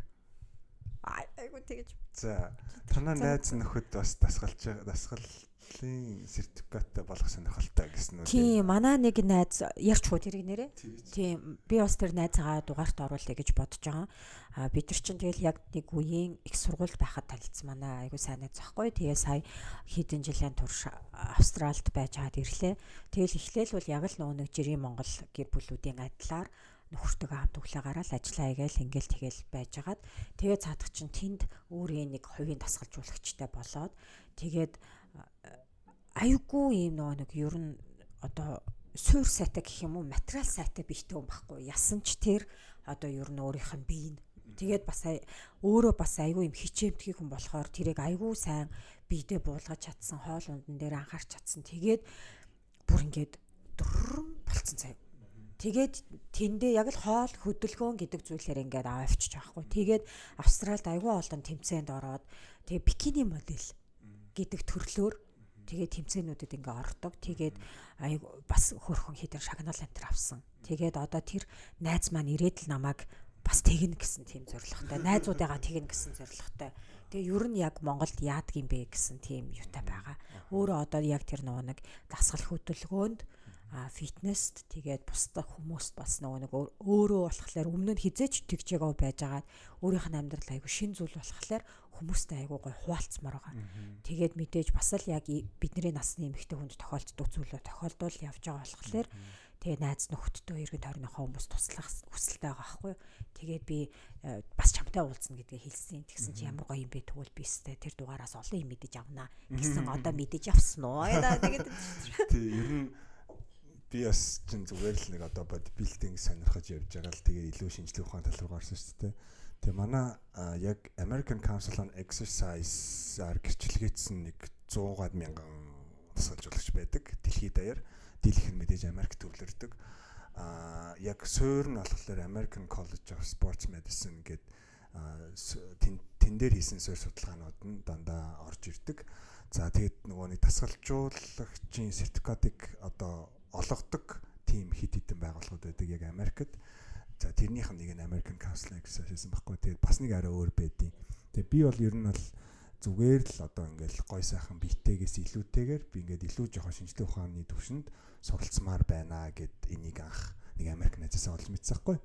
Speaker 1: Айгу тэгэж.
Speaker 2: За, танаа найз нөхөд бас дасгалж дасгалын сертификаттай болох сонирхолтой гэсэн үү?
Speaker 1: Тийм, манай нэг найз ярьчгүй тэрийг нэрээ. Тийм, би бас тэр найзгаа дугаарт оруулъя гэж бодож байгаа. А бид нар чинь тэгэл яг нэг үеийн их сургуульд байхад танилцсан, манай айгу сайн найз байхгүй. Тэгээ сая хэдэн жилийн турш Австралид байж хаад ирлээ. Тэгэл эхлээл бол яг л нөгөө нэг жирийн Монгол гэр бүлүүдийн адилаар нөхөртөөгөө хамт өглөө гараал ажиллаа хийгээл ингээл тэгэл байжгаад, тэгээ цаадах чинь тэнд өөрийн нэг хувийн дасгалжуулагчтай болоод, тэгээд аюугүй юм нөгөө нэг ер нь одоо суур сайтай гэх юм уу, материал сайтай биетэй юм байхгүй. Ясан ч тэр одоо ер нь өөрийнх нь бие нь, тэгээд бас өөрөө бас аюу юм хичээмтгий хүн болохоор тэрийг аюу сайн биедээ буулгаж чадсан, хоол ундан дээр анхаарч чадсан. Тэгээд бүр ингээд дөррөн болцсон заяа. Тэгээд тэндээ яг л хоол хөдөлгөөн гэдэг зүйлээр ингээд авчиж байгаа хгүй. Тэгээд Австралид аюу олон тэмцээнд ороод, тэгээ бикини модель гэдэг төрлөөр тэгээд тэмцээнүүдэд ингээ ордог. Тэгээд аюу бас хөрхөн хэдэн шагнал энэ авсан. Тэгээд одоо тэр найз маань ирээд л намайг бас тэгнэ гэсэн тийм зорилготой. Найзуудыгаа тэгнэ гэсэн зорилготой. Тэгээ ер нь яг Монголд яадаг юм бэ гэсэн тийм юутай байгаа. Өөрөө одоо яг тэр нөгөө нэг дасгал хөдөлгөөнд, фитнест, тэгээд бусдад хүмүүст бас нөгөө нэг өөрөө болохоор өмнө нь хизээч тэгж байгаа байжгаад өөрийнх нь амьдрал айгу шин зүйл болохоор хүмүүстэй айгу гой хуваалцмаар байгаа. Тэгээд мэдээж бас л яг бидний насны эмэгтэй хүнд тохиолддог зүйлөө тохиолдвол явж байгаа болохоор тэгээ найз нөхдөдөө, эргэн тойрныхоо хүмүүс туслах хүсэлтэй байгаа байхгүй юу. Тэгээд би бас чамтай уулзна гэдгээ хэлсэн. Тэгсэн чи ямар гоё юм бэ, тэгвэл би өстэй тэр дугаараас олон юм мэдэж авнаа гэсэн, одоо мэдэж авсан уу. Тэгээд
Speaker 2: тий, ер нь би бас чин зүгээр л нэг одоо bodybuilding сонирхож явж байгаа л тэгээ илүү шинжлэх ухааны тал руу гарсан шүү дээ. Тэгээ манай яг American Council on Exercise-аар гэрчлэгээдсэн нэг 100 мянган дасгалжуулагч байдаг. Дэлхийд даяар. Дийлэх нь мэдээж Америк төвлөрдөг. Яг суурь нь болохоор American College of Sports Medicine гэдэг тэн дээр хийсэн суурь судалгаанууд нь дандаа орж ирдэг. За, тэгээд нөгөө нэг дасгалжуулагчийн сертификатыг одоо олгодог тийм хит хитэн байгууллагууд байдаг яг Америкт. За, тэрнийх нь нэг нь American Council Exercise гэсэн байхгүй. Тэгээд бас нэг арай өөр байдیں۔ Тэгээд би бол ер нь бол зүгээр л одоо ингээл гой сайхан биетэйгээс илүүтэйгээр би ингээд илүү жоохон шинжлэх ухааны төвшөнд суралцмаар байна гэд энийг анх нэг Америк найзаас олж мэдсэн байхгүй.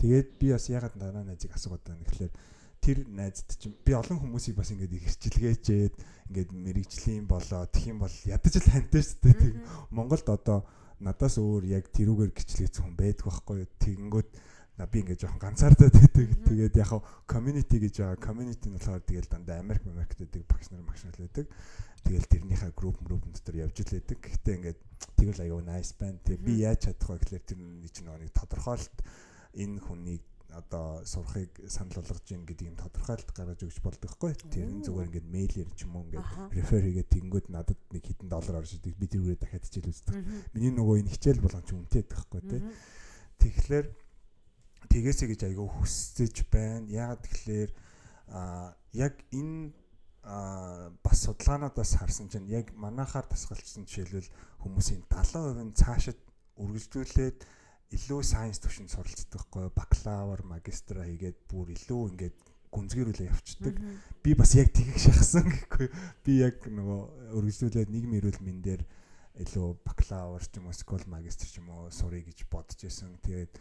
Speaker 2: Тэгээд би бас ягаад дараа найзыг асуугаад байна гэхлээр тэр найзд чинь би олон хүмүүсийг бас ингээд ихэрчилгээчээд ингээд мэрэгжлийн болоо тэх юм бол ядаж л хантай шүү дээ. Тэг Монголд одоо надаас өөр яг тэрүүгээр гिचлээсэн хүн байдаг байхгүй юу. Тэгэнгүүт би ингээд жоохон ганцаардаад байдаг. Тэгээд яг community гэж байгаа. Community нь болохоор тэгэл дандаа Америк Америкт байдаг багш нар багш нар л байдаг. Тэгэл тэрнийхээ групп групп дотор явж л байдаг. Гэхдээ ингээд тэгэл аюу nice байна. Тэгээ би яаж чадах вэ гэхлээр тэр нэг чинь нэг тодорхойлт, энэ хүнийг одоо сурахыг санал болгож гин гэдэг юм тодорхойлолт гаргаж өгч болдог хгүй. Тэр нь зүгээр ингээд мэйлэр ч юм уу ингээд refer хийгээд, тэгэнгүүт надад нэг хэдэн доллар орж идэг. Би тэрүүрээ дахиад хичээл үздэг. Миний нөгөө энэ хичээл болгон ч үнэтэй байдаг хгүй тий. Тэгэхээр тэгээсэй гэж айгүй хүсэж байна. Яагаад тэгэхээр яг энэ бас судалгаануудаас харсан чинь яг манайхаар дасгалжсан жишээлбэл хүмүүсийн 70% нь цаашид үргэлжлүүлээд илүү science төвшөнд суралцдаг хгүй, бакалавр, магистра хийгээд бүр илүү ингээд гүнзгийрүүлээ явцдаг. Би бас яг тэгэх шахсан гэхгүй. Би яг нөгөө үргэлжлүүлээд нийгмийн эрүүл мэндээр илүү бакалавр ч юм уу, эсвэл магистр ч юм уу сурыг гэж бодож исэн. Тэгээд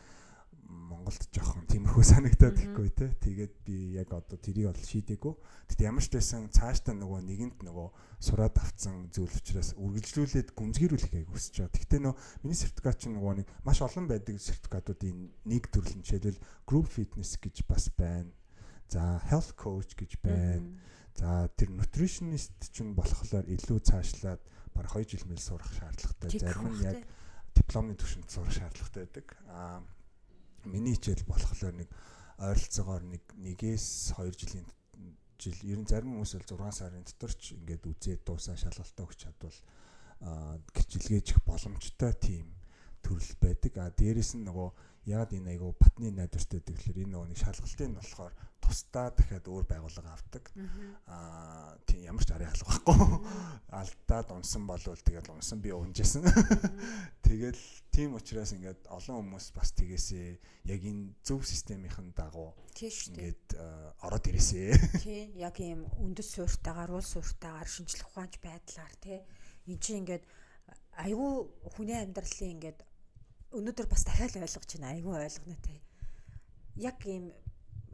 Speaker 2: Монголд жоохон тиймэрхүү санагдаад гэхгүй те. Тэгээд би яг одоо тэрийг бол шийдээгүй. Тэгтээ ямар ч байсан цаашдаа нөгөө нэгэнт нөгөө сураад авцсан зүйл учраас үргэлжлүүлээд гүнзгийрүүлэхийг хүсэж байгаа. Тэгтээ нөө миний сертификат чинь нөгөө нэг маш олон байдаг сертификатуудын нэг төрөл нь, жишээлбэл group fitness гэж бас байна. За, health coach гэж байна. За, тэр nutritionist чинь болохоор илүү цаашлаад баг 2 жил мэл сурах шаардлагатай. Зарим нь яг дипломны түвшинд сурах шаардлагатай байдаг. Аа, миний хичээл болохоор нэг ойролцоогоор нэг нэгээс 2 жилийн жил, ер нь зарим хүмүүс бол 6 сарын дотор ч ингээд үзээд дуусаа шалгалтаа өгч чадвал гэрчилгээжих боломжтой тийм төрөл байдаг. А дээрэс нь нөгөө яагаад энэ айгу батны найдвартай гэдэг гэхээр энэ нөгөө нэг шалгалтын нь болохоор тусдаа дахиад өөр байгууллага авдаг. Аа тийм ямар ч арын алга байхгүй. Алдаад унсан болвол тэгэл унсан би унжсэн. Тэгэл тийм учраас ингээд олон хүмүүс бас тэгээсээ яг энэ зөв системийн дагуу ингээд ороод ирээсээ.
Speaker 1: Тийм яг ийм үндэс суурьтайгаар, уул суурьтайгаар шинжлэх ухаанч байдлаар тий эн чинь ингээд айгүй хүний амьдралын ингээд өнөөдөр бас дахиад ойлгож байна. Айгүй ойлгоно тий. Яг ийм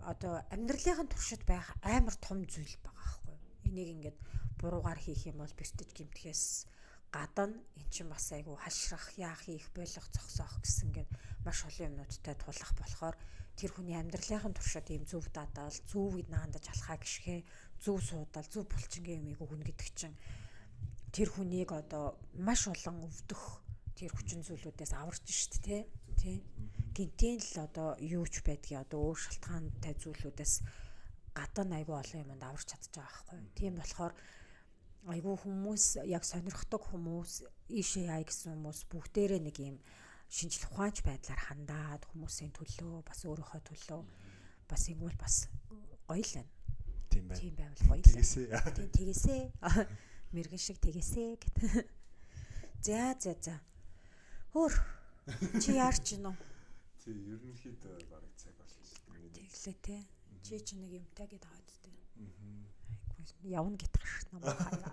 Speaker 1: одоо амьдралынхын туршид байх амар том зүйл байгаа байхгүй юу? Энийг ингээд буруугаар хийх юм бол бэртэж гимтэхээс гадна эн чинь бас айгүй хашрах, яах хийх, болох, зогсоох гэсэн ингээд маш олон юмнуудтай тулах болохоор тэр хүний амьдралынхын туршид ийм зөв дадаал, зөв наандаж алхаа гიშгэ, зөв суудаал, зөв булчингийн юмыг өгнө гэдэг чинь тэр хүнийг одоо маш олон өвдөх тэр хүчин зүйлүүдээс аварч шít тий. Тий. Гинтийн л одоо юу ч байдгийг одоо өөр шалтгаантай зүйлүүдээс гадна айгүй олон юмд аварч чадж байгаа байхгүй. Тийм болохоор айгүй хүмүүс яг сонирхдаг хүмүүс ийшээ яа гэсэн хүмүүс бүгдээрээ нэг юм шинжлэх ухаанч байдлаар хандаад хүмүүсийн төлөө бас өөрийнхөө төлөө бас ингэвэл бас гоё л байна.
Speaker 2: Тийм байна.
Speaker 1: Тийм байвал гоё л.
Speaker 2: Тэгээсээ.
Speaker 1: Тийм тэгээсээ. Мэргэн шиг тэгээсээ гэт. За за за. Өөр чи яарч гинөө?
Speaker 2: Тий, ерөнхийдөө бараг цаг болчихсон.
Speaker 1: Тэглээ те. Чи чи нэг юмтай гээд аваад те. Айгүй явна гэтх ш намайг хаяа.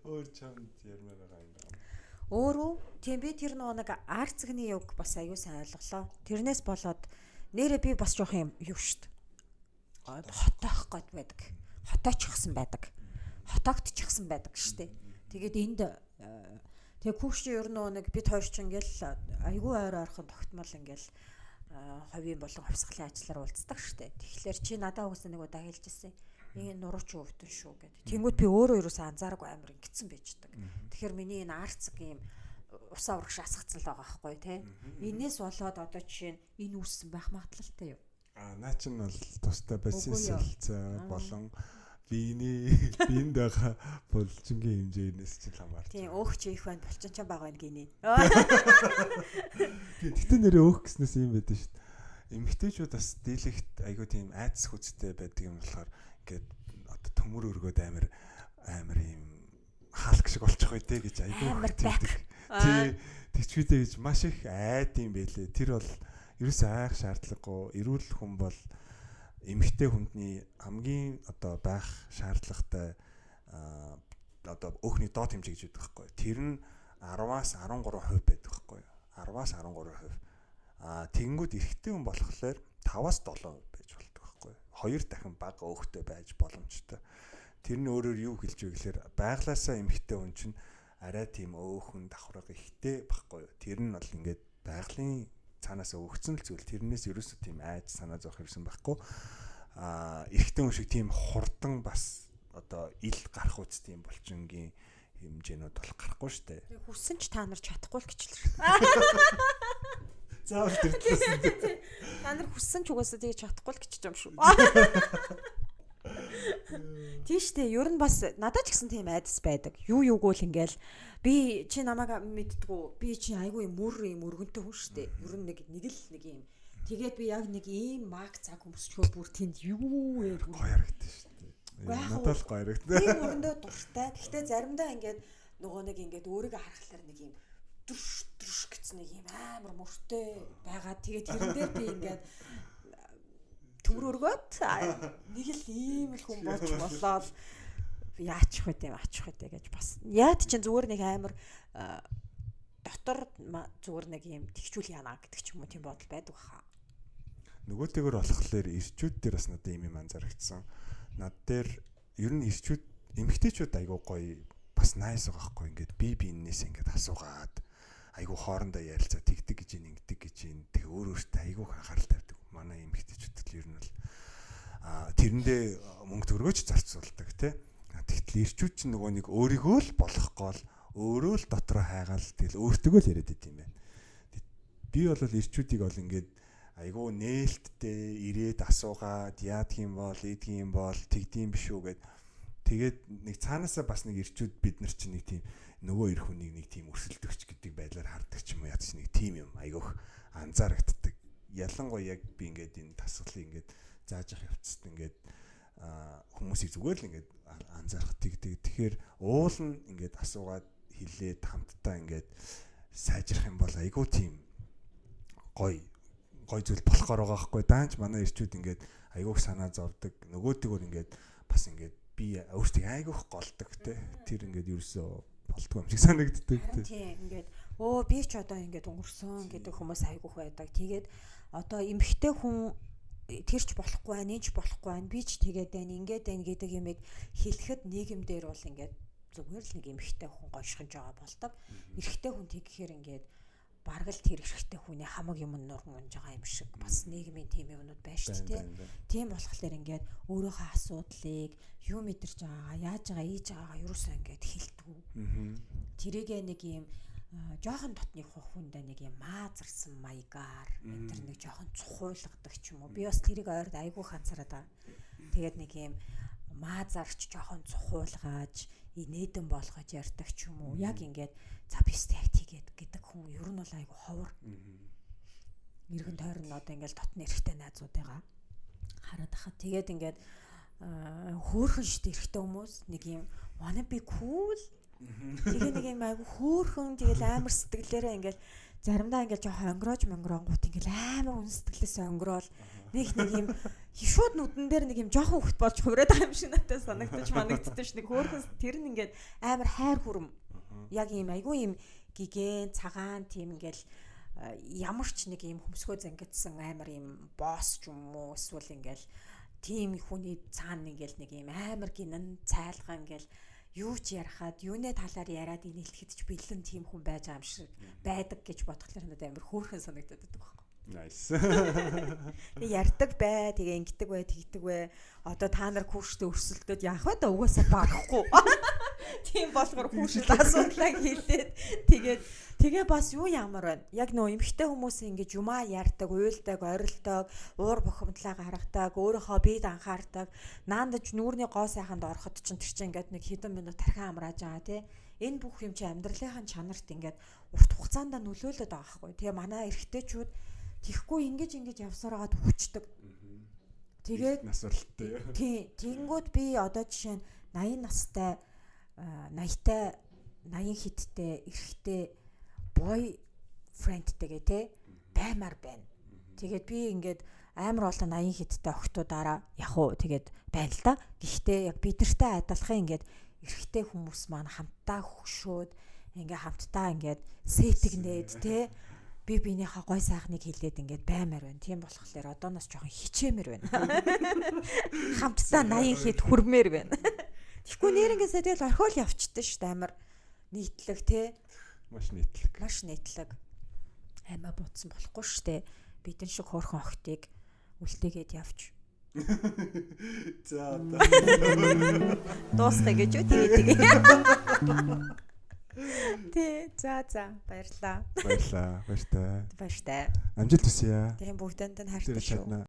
Speaker 2: Өөр чамд ярмаар байгаа юм байна.
Speaker 1: Өөрөө тийм би тэр нөгөө нэг арцгны юг бас аюу сайн ойлголоо. Тэрнээс болоод нэрээ би бас жоох юм юу штт. Хотоох гээд байдаг. Хотоочхсон байдаг. Хотоогдчихсан байдаг штэ. Тэгээд энд тэгээ хүүхч ер нь нэг бид хоёр ч ингээл айгүй ойр ойрхон тогтмол ингээл ховийн болон хувьсгалын ажиллаар уулздаг штэ. Тэгэхээр чи надаа угаасаа нэг удаа хэлжсэн. Энэ нурууч өвдөн шүү гэд. Тэнгүүд би өөрөө ерөөсөө анзаараагүй амар ингэсэн байждаг. Тэгэхээр миний энэ арцэг юм усаа урагш асгацсан л байгаа байхгүй тий. Энээс болоод одоо жишээ нь энэ үүссэн байх магадлалтай юу?
Speaker 2: А наа чинь бол тустай болсон солилцоо болон биений биенд байгаа булчингийн хэмжээнээс ч л хамаарч.
Speaker 1: Тийм өөх чи их байна, булчин ч бага байна гинэ.
Speaker 2: Тийм гэтээ нэрээ өөх гэснээс юм байдаг шүү дээ. Эмэгтэйчүүд бас дийлэгт айгүй тийм айдас хүчтэй байдаг юм болохоор ингээд одоо төмөр өргөөд амар амар юм хаалх шиг болчих үү те гэж айгүй
Speaker 1: тэгдэг.
Speaker 2: Тий тэгчвэдэ гэж маш их айд юм байлээ. Тэр бол ерөөсөө айх шаардлагагүй. Эрүүл хүн бол эмэгтэй хүндний хамгийн одоо байх шаардлагатай одоо өөхний доод хэмжээ гэж байдаг байхгүй. Тэр нь 10-аас 13% байдаг байхгүй. 10-аас 13%. Аа тэгэнгүүт эрэгтэй хүн болохоор 5-аас 7% байж болдог байхгүй. 2 дахин бага өөхтэй байж боломжтой. Тэр нь өөрөөр юу хэлж вэ гэхээр байглаасаа эмэгтэй хүн чинь арай тийм өөхөн давхраг ихтэй байхгүй. Тэр нь бол ингээд байгалийн цаанаас өгцөн л зүйл. Тэрнээс ерөөсөө тийм айж санаа зовох юмсан байхгүй. Аа эрэгтэй хүн шиг тийм хурдан бас одоо ил гарах үст тийм булчингийн хэмжээнүүд бол гарахгүй шүү дээ.
Speaker 1: Хүссэн ч та нар чадахгүй л гэж л шүү.
Speaker 2: Заавал тэр талаас нь.
Speaker 1: Та нар хүссэн ч угаасаа тэгж чадахгүй л гэж юм шүү. Тийм шүү дээ. Ер нь бас надад ч гэсэн тийм айдас байдаг. Юу юугүй л ингээл би чи намайг мэддгүү. Би чи айгүй мөр юм өргөнтэй хүн шүү дээ. Ер нь нэг л нэг юм. Тэгээд би яг нэг ийм маг цаг өмсчхөө бүр тэнд юу вэ?
Speaker 2: Гоё харагдсан шүү дээ. Надад л гоё харагдсан.
Speaker 1: Би мөрөндөө дуртай. Гэхдээ заримдаа ингээд нөгөө нэг ингээд өөрийгөө харахлаар нэг юм дүрш дүрш гэсэн нэг юм амар мөртэй байгаа. Тэгээд тэрэн дээр би ингээд төмөр өргөөд нэг л ийм л хүн болж болоод яачих вэ тийм ачих вэ гэж бас яад чинь зүгээр нэг амар дотор зүгээр нэг юм тэгчүүл яана гэдэг ч юм уу тийм бодол байдаг хаа.
Speaker 2: Нөгөөтэйгөр болохоор ирчүүд дээр бас надад ийм юм анзаарчихсан. Над дээр ер нь ирчүүд эмэгтэйчүүд айгуу гоё бас найс байгаа хгүй ингээд би биенээс ингээд асуугаад айгуу хоорондоо ярилцаа тэгдэг гэж ин ингэдэг гэж ин тэг өөр өөртөө айгуу анхаарал тавьдаг. Манай эмэгтэйчүүд л ер нь бол тэрэндээ мөнгө төгрөгөөч зарцуулдаг тий. Тэгтэл ирчүүд чинь нөгөө нэг өөрийгөө л болох гол өөрөө л дотроо хайгаал тэгэл өөртөө л яриад идэм юм байна. Би бол ирчүүдийг бол ингээд айгуу нээлттэй ирээд асуугаад яадг юм бол ийдг юм бол тэгдэм биш үү гэд тэгээд нэг цаанаасаа бас нэг ирчүүд бид нар чинь нэг тийм нөгөө эр хүнийг нэг тийм өрсөлдөгч гэдэг байдлаар хардаг ч юм уу, ядч нэг тийм юм айгүйх анзаарагддаг. Ялангуяа яг би ингээд энэ дасгалыг ингээд зааж явах явцад ингээд хүмүүсийг зүгээр л ингээд анзаарах тэгдэг. Тэгэхээр уул нь ингээд асуугаад хилээд хамтдаа ингээд сайжрах юм бол айгүй тийм гоё гой зүйл болохоор байгаа байхгүй. Даанч манай эрчүүд ингээд айгүйх санаа зовдөг. Нөгөөдгөөр ингээд бас ингээд би өөртөө айгүйх голдог те. Тэр ингээд ерөөсөө болдгоо юм шиг санагддаг
Speaker 1: те. Тийм ингээд өө би ч одоо ингээд өнгөрсөн гэдэг хүмүүс айгүйх байдаг. Тэгээд одоо эмэгтэй хүн тэр ч болохгүй байна, энэ ч болохгүй байна, би ч тэгээд байна, ингээд байна гэдэг юмыг хэлэхэд нийгэмдэр бол ингээд зүгээр л нэг эмэгтэй хүн гойшхож байгаа болдог. Эрэгтэй хүн тэгэхээр ингээд бараг л тэр эрэгтэй хүний хамаг юм нурган унж байгаа юм шиг бас нийгмийн тийм юмнууд байна шүү дээ. Тийм болохоор ингээд өөрийнхөө асуудлыг юу мэдэрч байгаагаа, яаж байгаа, ийж байгаагаа юусоо ингээд хэлдэггүй. Тэрийгээ нэг юм жоохон дотны хүндээ нэг юм маазарсан маягаар энэ төр нэг жоохон цухуйлгадаг ч юм уу. Би бас тэрийг ойрд айгүй ханцараад байгаа. Тэгээд нэг юм маазарч жоохон цухуйлгааж инээдэн болгож ярьдаг ч юм уу. Яг ингээд за би өстэй яг тийгээд гэдэг хүн ер нь бол айгүй ховор. Иргэн тойрон одоо ингээд дотны эрэгтэй найзуудыгаа хараад хахад тэгээд ингээд хөөхөн штэ эрэгтэй хүмүүс нэг юм wanna be cool. Тэгээ нэг юм айгүй хөөхөн тэгэл амар сэтгэлээрээ ингээд заримдаа ингээд жоохон онгороож монгоронгууд ингээд амар үн сэтгэлээсээ онгороол нэг нэг юм шууд нүдэн дээр нэг юм жоохон хөвгт болж хувраад байгаа юм шиг надад санагдаж манагддаг ш. Нэг хөөхөн тэр нь ингээд амар хайр хүрм. Яг юм айгүй юм гигэн цагаан тийм ингээд ямар ч нэг юм хөмсгөө зангидсан амар юм босс ч юм уу эсвэл ингээд тийм хүний цаана ингээд нэг юм амар гинэн цайлгаа ингээд юу ч ярахад юуны талаар яриад инээлтэхэд ч бэлэн тийм хүн байж байгаа юм шиг байдаг гэж бодохлоор надад амар хөөрхөн санагдаад байдаг байхгүй.
Speaker 2: Nice.
Speaker 1: Тэг ярьдаг бай, тэгээ ингэдэг бай, тэгдэг бай. Одоо та нар хүүштэй өрсөлдөд яах вэ да угаасаа барахгүй. Тийм болохоор хүүшил асуудлаа хилээд тэгээд тэгээ бас юу ямар байна. Яг нөө эмэгтэй хүмүүс ингэж юмаа ярьдаг, уйлдаг, орилдог, уур бухимдлаа гаргадаг, өөрийнхөө биед анхаардаг. Наандаж нүүрний гоо сайханд ороход чинь тэр чинь ингээд нэг хэдэн минут тархиа амрааж байгаа тий. Энэ бүх юм чи амьдралынхаа чанарт ингээд урт хугацаанд нөлөөлөд байгаа байхгүй. Тэгээ манай эрэгтэйчүүд тийхгүй ингэж ингэж явсараад хүчдэг. Тэгээд
Speaker 2: нас баралтай.
Speaker 1: Тий, тэгэнгүүт би одоо жишээ нь 80 настай 80-тай 80 хиттэй эрэгтэй boy friendтэйгээ те баймар байна. Тэгээд би ингээд амар олон 80 хиттэй охтуудаараа яг уу тэгээд байна л да. Гэхдээ яг бидэртэй адилхан ингээд эрэгтэй хүмүүс маань хамтдаа хөшөөд ингээ хамтдаа ингээд сэтгнээд те би биенийхээ гой сайхныг хилээд ингээд баймар байна. Тийм болохоор одооноос жоохон хичээмэр байна. Хамтдаа 80 хит хүрмээр байна. Тэгэхгүй нэрнгээсээ тэгэл орхиол явчихдээ шүү дээ амар нийтлэг те.
Speaker 2: Маш нийтлэг.
Speaker 1: Маш нийтлэг. Аймаа буудсан болохгүй шүү дээ. Бидэн шиг хөөрхөн охтыг үлдээгээд явж.
Speaker 2: За одоо
Speaker 1: дуусгая гэж үү тэгээ тэгээ. Тэ за за баярлаа.
Speaker 2: Баярлаа. Баяртай.
Speaker 1: Баяртай.
Speaker 2: Амжилт хүсье.
Speaker 1: Тийм бүгдэнд нь хайртай шүү.